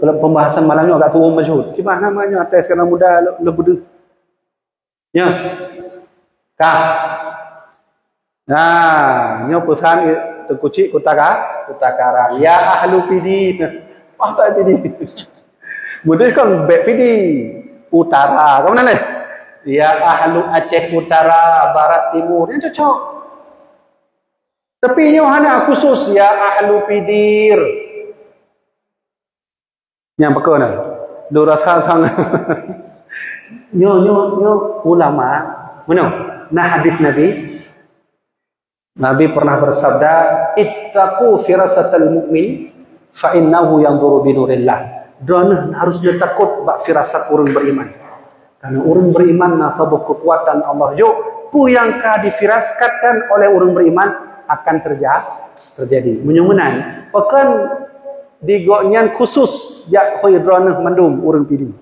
kalau pembahasan malam nyoe agak tuwöm masyhur. Kiban nama nyoe atas karena muda le-, leubeh deuh. Nyoe. Kah. Nah, nyoe pesan Teungku Chik Kuta Ka-, Kuta Karang. Ya ahlu Pidie. Wah, tak Pidie. Mudah kan bek Pidie. Utara, kamu mana? Ya ahlu Aceh Utara, Barat, Timur. Yang cocok. Tapi nyoe hana khusus ya ahlu Pidir. Nyang pakon na? Lôn rasa sang nyoe, nyoe, nyoe ulama. Meunoe, na hadis Nabi. Nabi pernah bersabda, "Ittaqu firasatal mu'min, fa innahu yanzuru binurillah." Droeneuh harus neutakot bak firasat ureuëng beriman. Karena ureuëng beriman na saboh kekuatan Allah jok, peue nyang ka difirasatkan oleh ureuëng beriman akan terja-, terjadi. Meunyoe meunan, pakon di gobnyan khusus jak hôi droeneuh mandum ureuëng Pidie.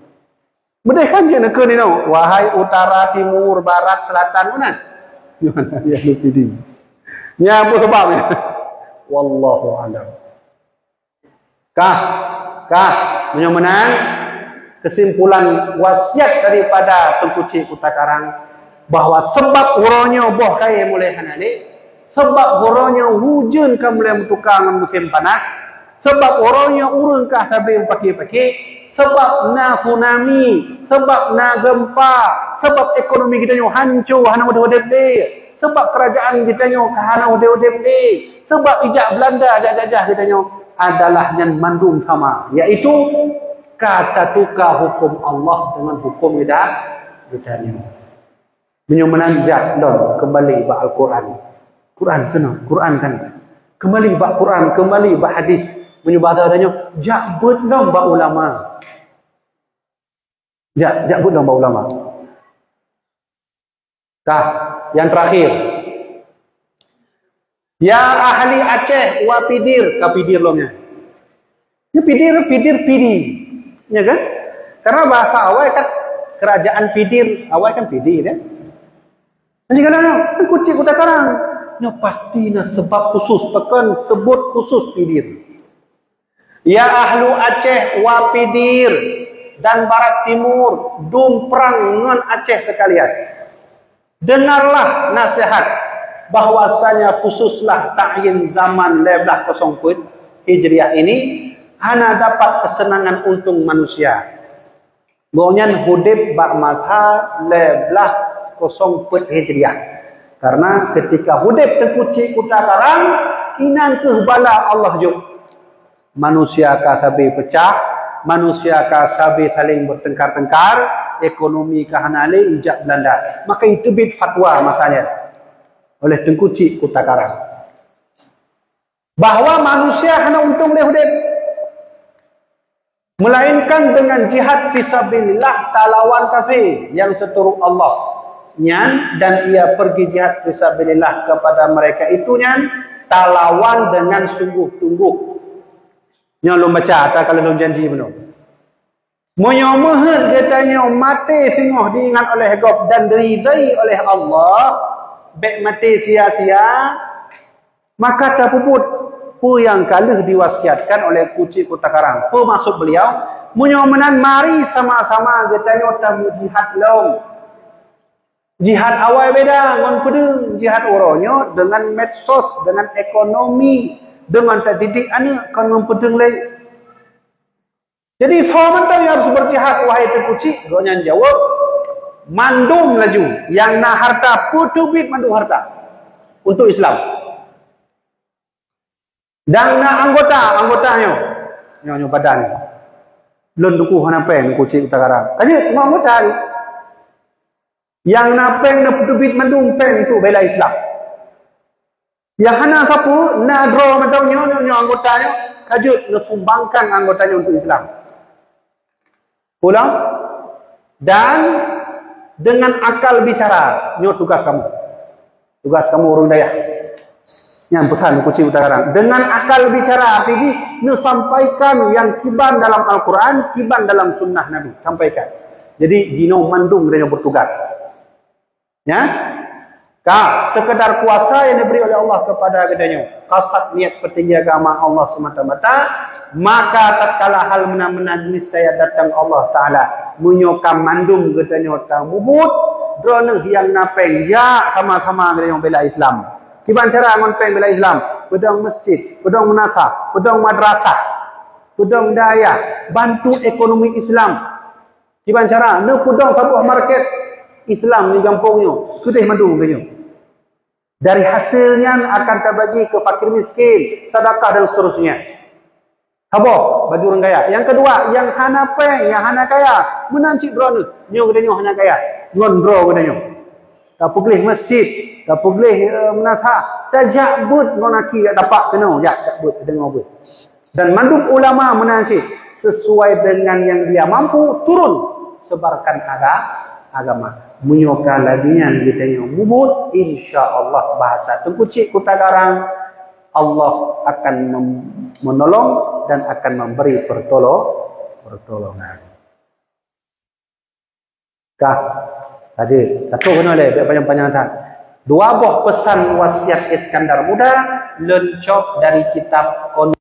Meudeh kan jeuet neukheun inoe, wahai utara, timur, barat, selatan, meunan. Ya, Pidie. Nyan peue sabab nyan? Wallahu a'lam. Kah, kah, meunyoe meunan, kesimpulan wasiat daripada Teungku Chik Kuta Karang, bahwa sabab uroe nyoe boh kayée mulai hana lé, sabab uroe nyoe hujeuen ka mulai meutuka ngon musém panas, sabab uroe nyoe ureuëng ka sabe meupaké-paké, sabab na tsunami, sabab na gempa, sabab ekonomi geutanyoe hanco hana udeb-udeb lé, sabab kerajaan geutanyoe ka hana udeb-udeb lé, sabab ijak Belanda jak jajah geutanyoe, adalah nyan mandum sama, yaitu ka tatuka huköm Allah deungon huköm geuta-, geutanyoe. Meunyoe meunan jak lom keumbali bak Al-Quran. Quran keunoe, Quran kan. Keumbali bak Quran, keumbali bak hadis. Meunyoe bahasa geutanyoe, jak beuet lom bak ulama. Jak, jak beuet lom bak ulama. Tah, yang terakhir. Ya ahli Aceh wa Pidir, ka Pidir lom nyan. Ya Pidir, Pidir, Pidie. Ya kan? Karena bahasa awai kan kerajaan Pidir, awai kan Pidie kan. Jadi kalau Teungku Chik Kuta Karang, nyoe pasti na sebab khusus, pakon seubut khusus Pidir. Ya ahlu Aceh wa Pidir dan Barat Timur, dum prang ngon Aceh sekalian. Dengarlah nasihat bahwasanya khususlah ta'yin zaman lhèe blaih kosong peuet Hijriah ini hana dapat kesenangan untung manusia. Gobnyan udeb bak masa lhèe blaih kosong peuet Hijriah. Karena ketika udeb Teungku Chik Kuta Karang, inan kheueh bala Allah jok. Manusia ka sabe peucah, manusia ka sabe saléng beutengkar-tengkar, ekonomi ka hana lé ijak Belanda. Maka iteubiet fatwa masa nyan oleh Teungku Chik Kuta Karang. Bahwa manusia hana untông lé udeb, melainkan dengan jihad fisabilillah talawan kafé nyang seuturoh Allah nyan, dan ia pergi jihad fisabilillah kepada mereka itu nyan talawan dengan sungguh-sungguh. Nyoe lôn baca, ata ka lheueh lôn janji bunoe. Meunyoe meuheuet geutanyoe maté singoh diingat oleh gob dan diridai oleh Allah, bék maté sia-sia, maka tapeubuet peue nyang ka lheueh diwasiatkan oleh Teungku Chik Kuta Karang. Peue maksud beliau? Meunyoe meunan, mari sama-sama geutanyoe tameujihad lom. Jihad awai beda ngon peudeueng, jihad uroe nyoe deungon medsos, deungon ekonomi, deungon tadidik aneuk kon ngon peudeueng lé. Jadi, soe mantong nyang harôh beujihad, wahai Teungku Chik? Gobnyan jaweueb, mandum laju. Nyang na hareuta, peuteubiet mandum hareuta untuk Islam. Dan na anggota, anggota nyoe, nyoe, nyoe badan nyoe. Lôn tuku hana péng Teungku Chik Kuta Karang. Ka jeuet ngon anggota nyoe. Nyang na péng, na peuteubiet mandum péng untuk bela Islam. Nyang hana sapeue, na droe mantong nyoe, nyoe, nyoe anggota nyoe, ka jeuet neusumbangkan anggota nyoe untuk Islam. Ulang. Dan dengan akal bicara, nyoe tugas kamu. Tugas kamu ureuëng dayah. Nyang peusan kuci uta karang. Dengan akal bicara, pih jih neusampaikan nyang kiban dalam Al-Quran, kiban dalam sunnah Nabi. Sampaikan. Jadi, jinoe mandum geutanyoe bertugas. Ya? Ka, sekedar kuasa yang diberi oleh Allah kepada geutanyoe. Kasat niat peutinggi agama Allah semata-mata, maka tatkala hal meunan-meunan niscaya datang Allah Taala. Meunyoe ka mandum geutanyoe tamubuet, droeneuh nyang na péng, jak sama-sama geutanyoe bela Islam. Kiban cara ngon péng bela Islam? Peudong masjid, peudong meunasah, peudong madrasah, peudong dayah, bantu ekonomi Islam. Kiban cara? Neupeudong saboh market Islam di gampông nyoe, keudeh mandum geutanyoe. Dari hasil nyan akan tabagi keu fakir miskin, sedekah dan seterusnya. Saboh bagi ureuëng kaya. Nyang keudua, nyang hana péng, nyang hana kaya, meunan cit droeneuh. Nyoe geutanyoe hana kaya, ngon droe geutanyoe. Tapeugleh masjid, tapeugleh, eh, meunasah, tajak beuet ngon aki jak tapak keunoe, jak, jak beuet, deungoe beuet. Dan mandum ulama meunan cit, sesuai dengan yang dia mampu, turun sebarkan aga-, agama. Meunyoe ka lagée nyan geutanyoe mubuet, insya Allah, bahasa Teungku Chik Kuta Garang, Allah akan mem-, menolong dan akan memberi pertolo-, pertolongan. Kah? Tadi, satu kena leh, biar panjang-panjang dah. Dua boh pesan wasiat Iskandar Muda, leuncok dari kitab Kon-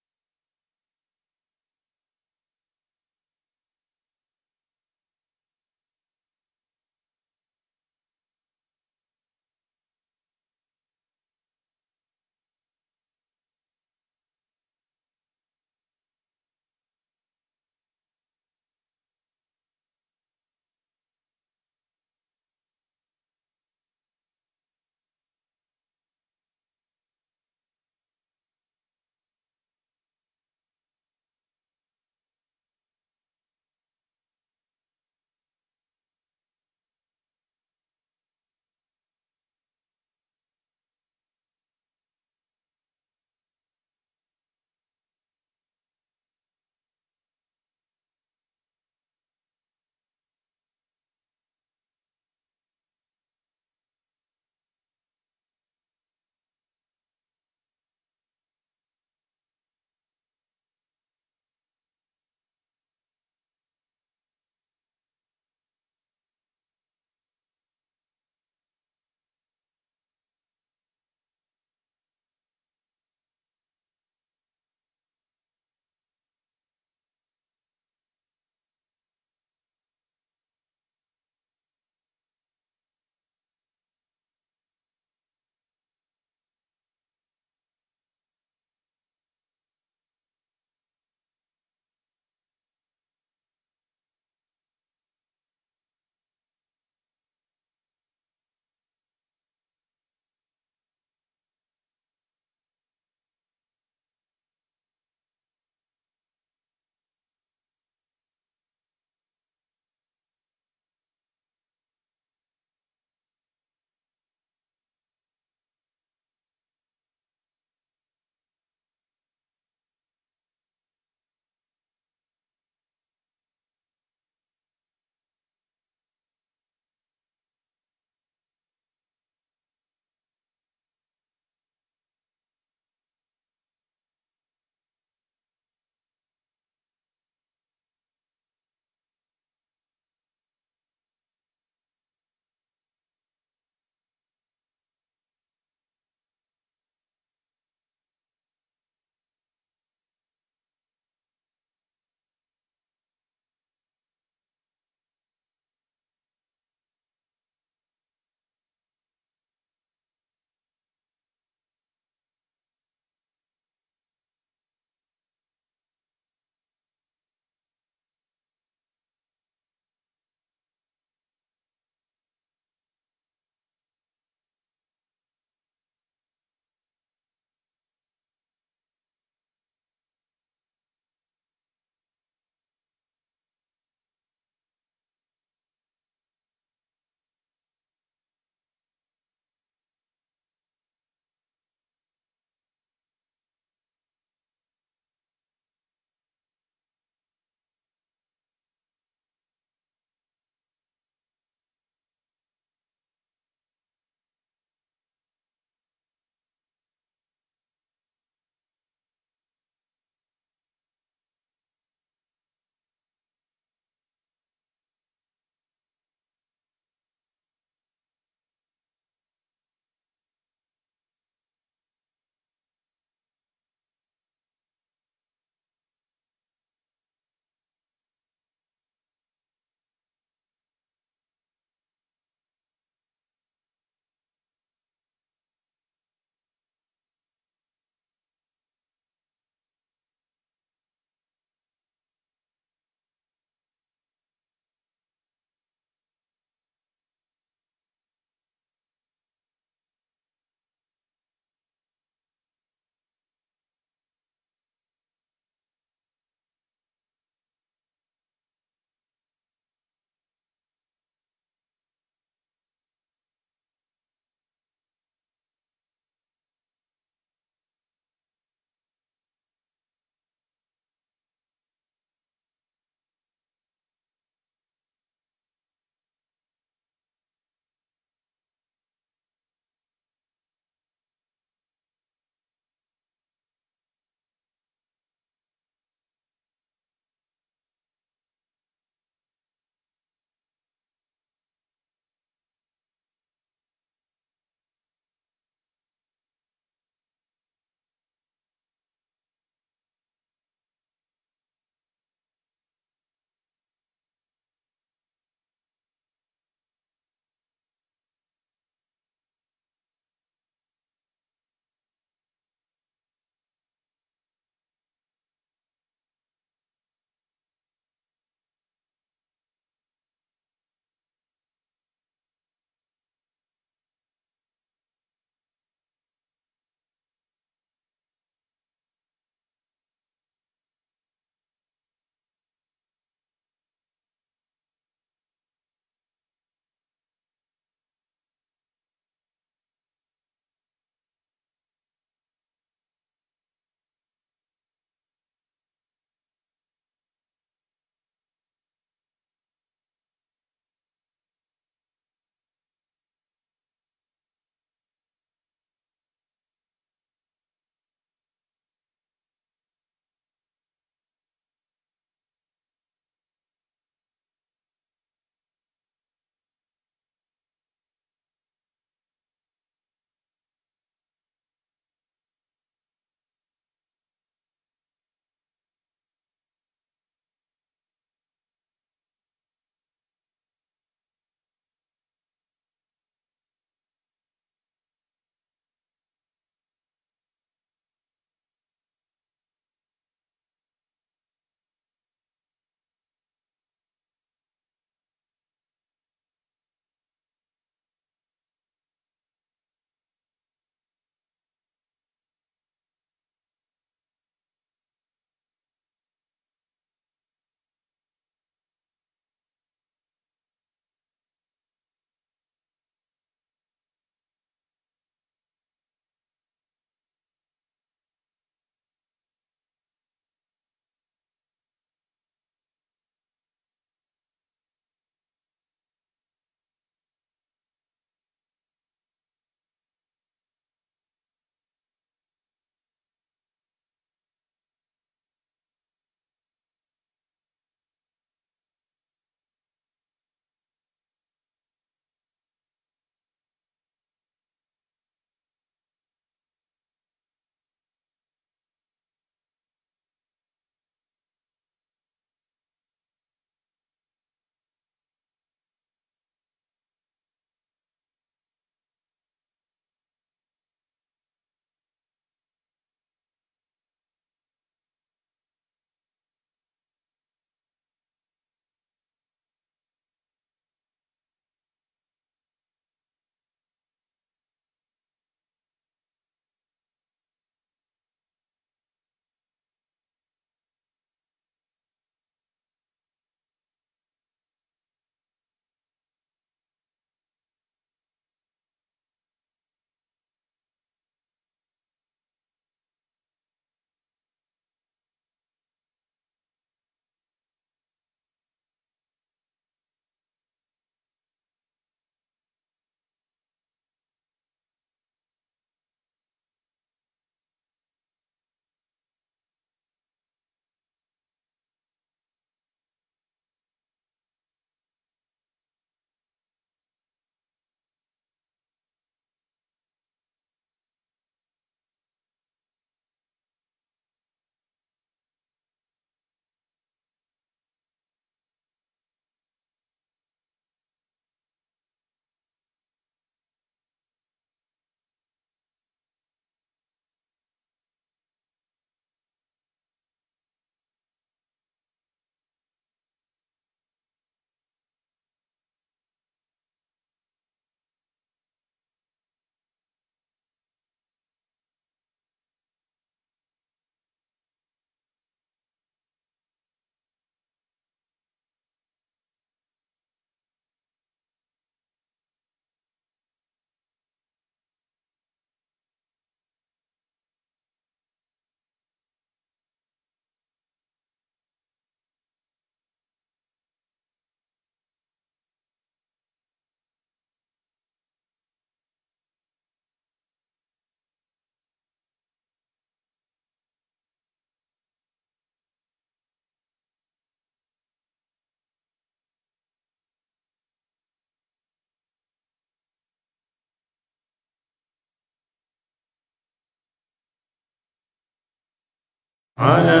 على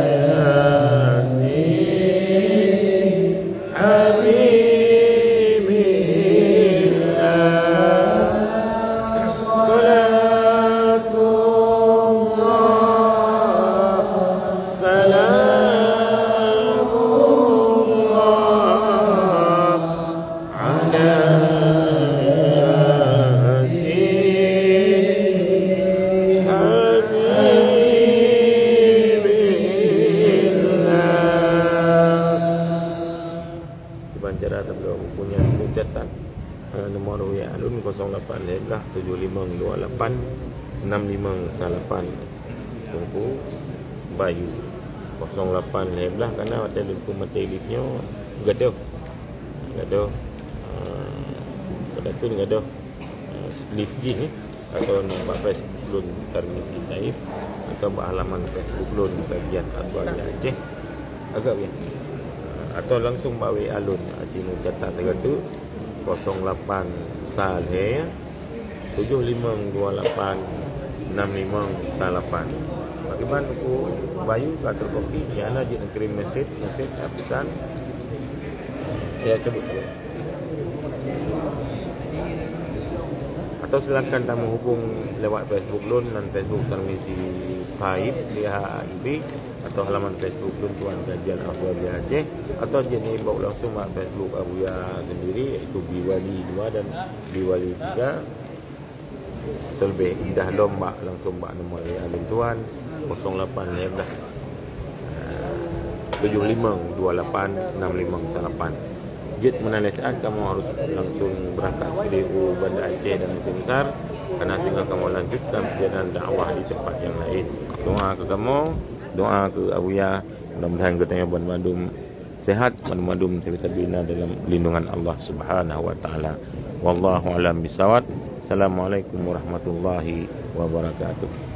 ياسين حبيب الله. صلاة الله، سلام الله على ياسين حبيب الله. Kiban cara tabloe buku nyan, neucatat, eh, nomor W A lôn kosong lapan lhèe blah tujoh limong dua lapan nam limong sa lapan. Teungku Bayu, kosong lapan lhèe blah, karena watèe lôn peumaté live nyoe gadôh. Gadôh, eh, pada tu gadôh, eh, live jih, eh, atau bak Facebook lôn Tarmizi Taib, atau bak halaman Facebook lôn Kajian Aswaja Aceh. Agak ya. Eh, atau langsung bak W A lôn, Aceh neucatat lagèe tu, kosong lapan sa lhèe, tujoh limong dua lapan nam limong sa lapan. Pakriban Teungku Bayu ka teukopi, nyang na jeuet neukirim mesej, mesej, eh, pesan. Ya, sebut. Atau silakan tameuhubung lewat Facebook lôn, nan Facebook Tarmizi Taib, T H A I B, atau halaman Facebook lôn Tuan Kajian Aswaja Aceh, atau jeuet inbox langsung bak Facebook Abuya sendiri, iaitu Biwali dua dan Biwali tiga. Atau leubeh indah lom bak, langsung bak nomor W A lôn Tuan, kosong lapan lhèe blah, eh, tujoh limong dua lapan nam limong sa lapan. Jeuet meunan lé saat kamoe harus langsung beurangkat sidéh u Banda Aceh dan Mesir Mesar, karena singoh kamoe lanjutkan pelayanan dakwah di tempat yang lain. Doa keu kamoe, doa keu Abuya, mudah-mudahan geutanyoe banmandum sehat, banmandum sabe-sabe na dalam lindungan Allah Subhanahu wa Taala. Wallahu a'lam bissawab. Assalamualaikum warahmatullahi wabarakatuh.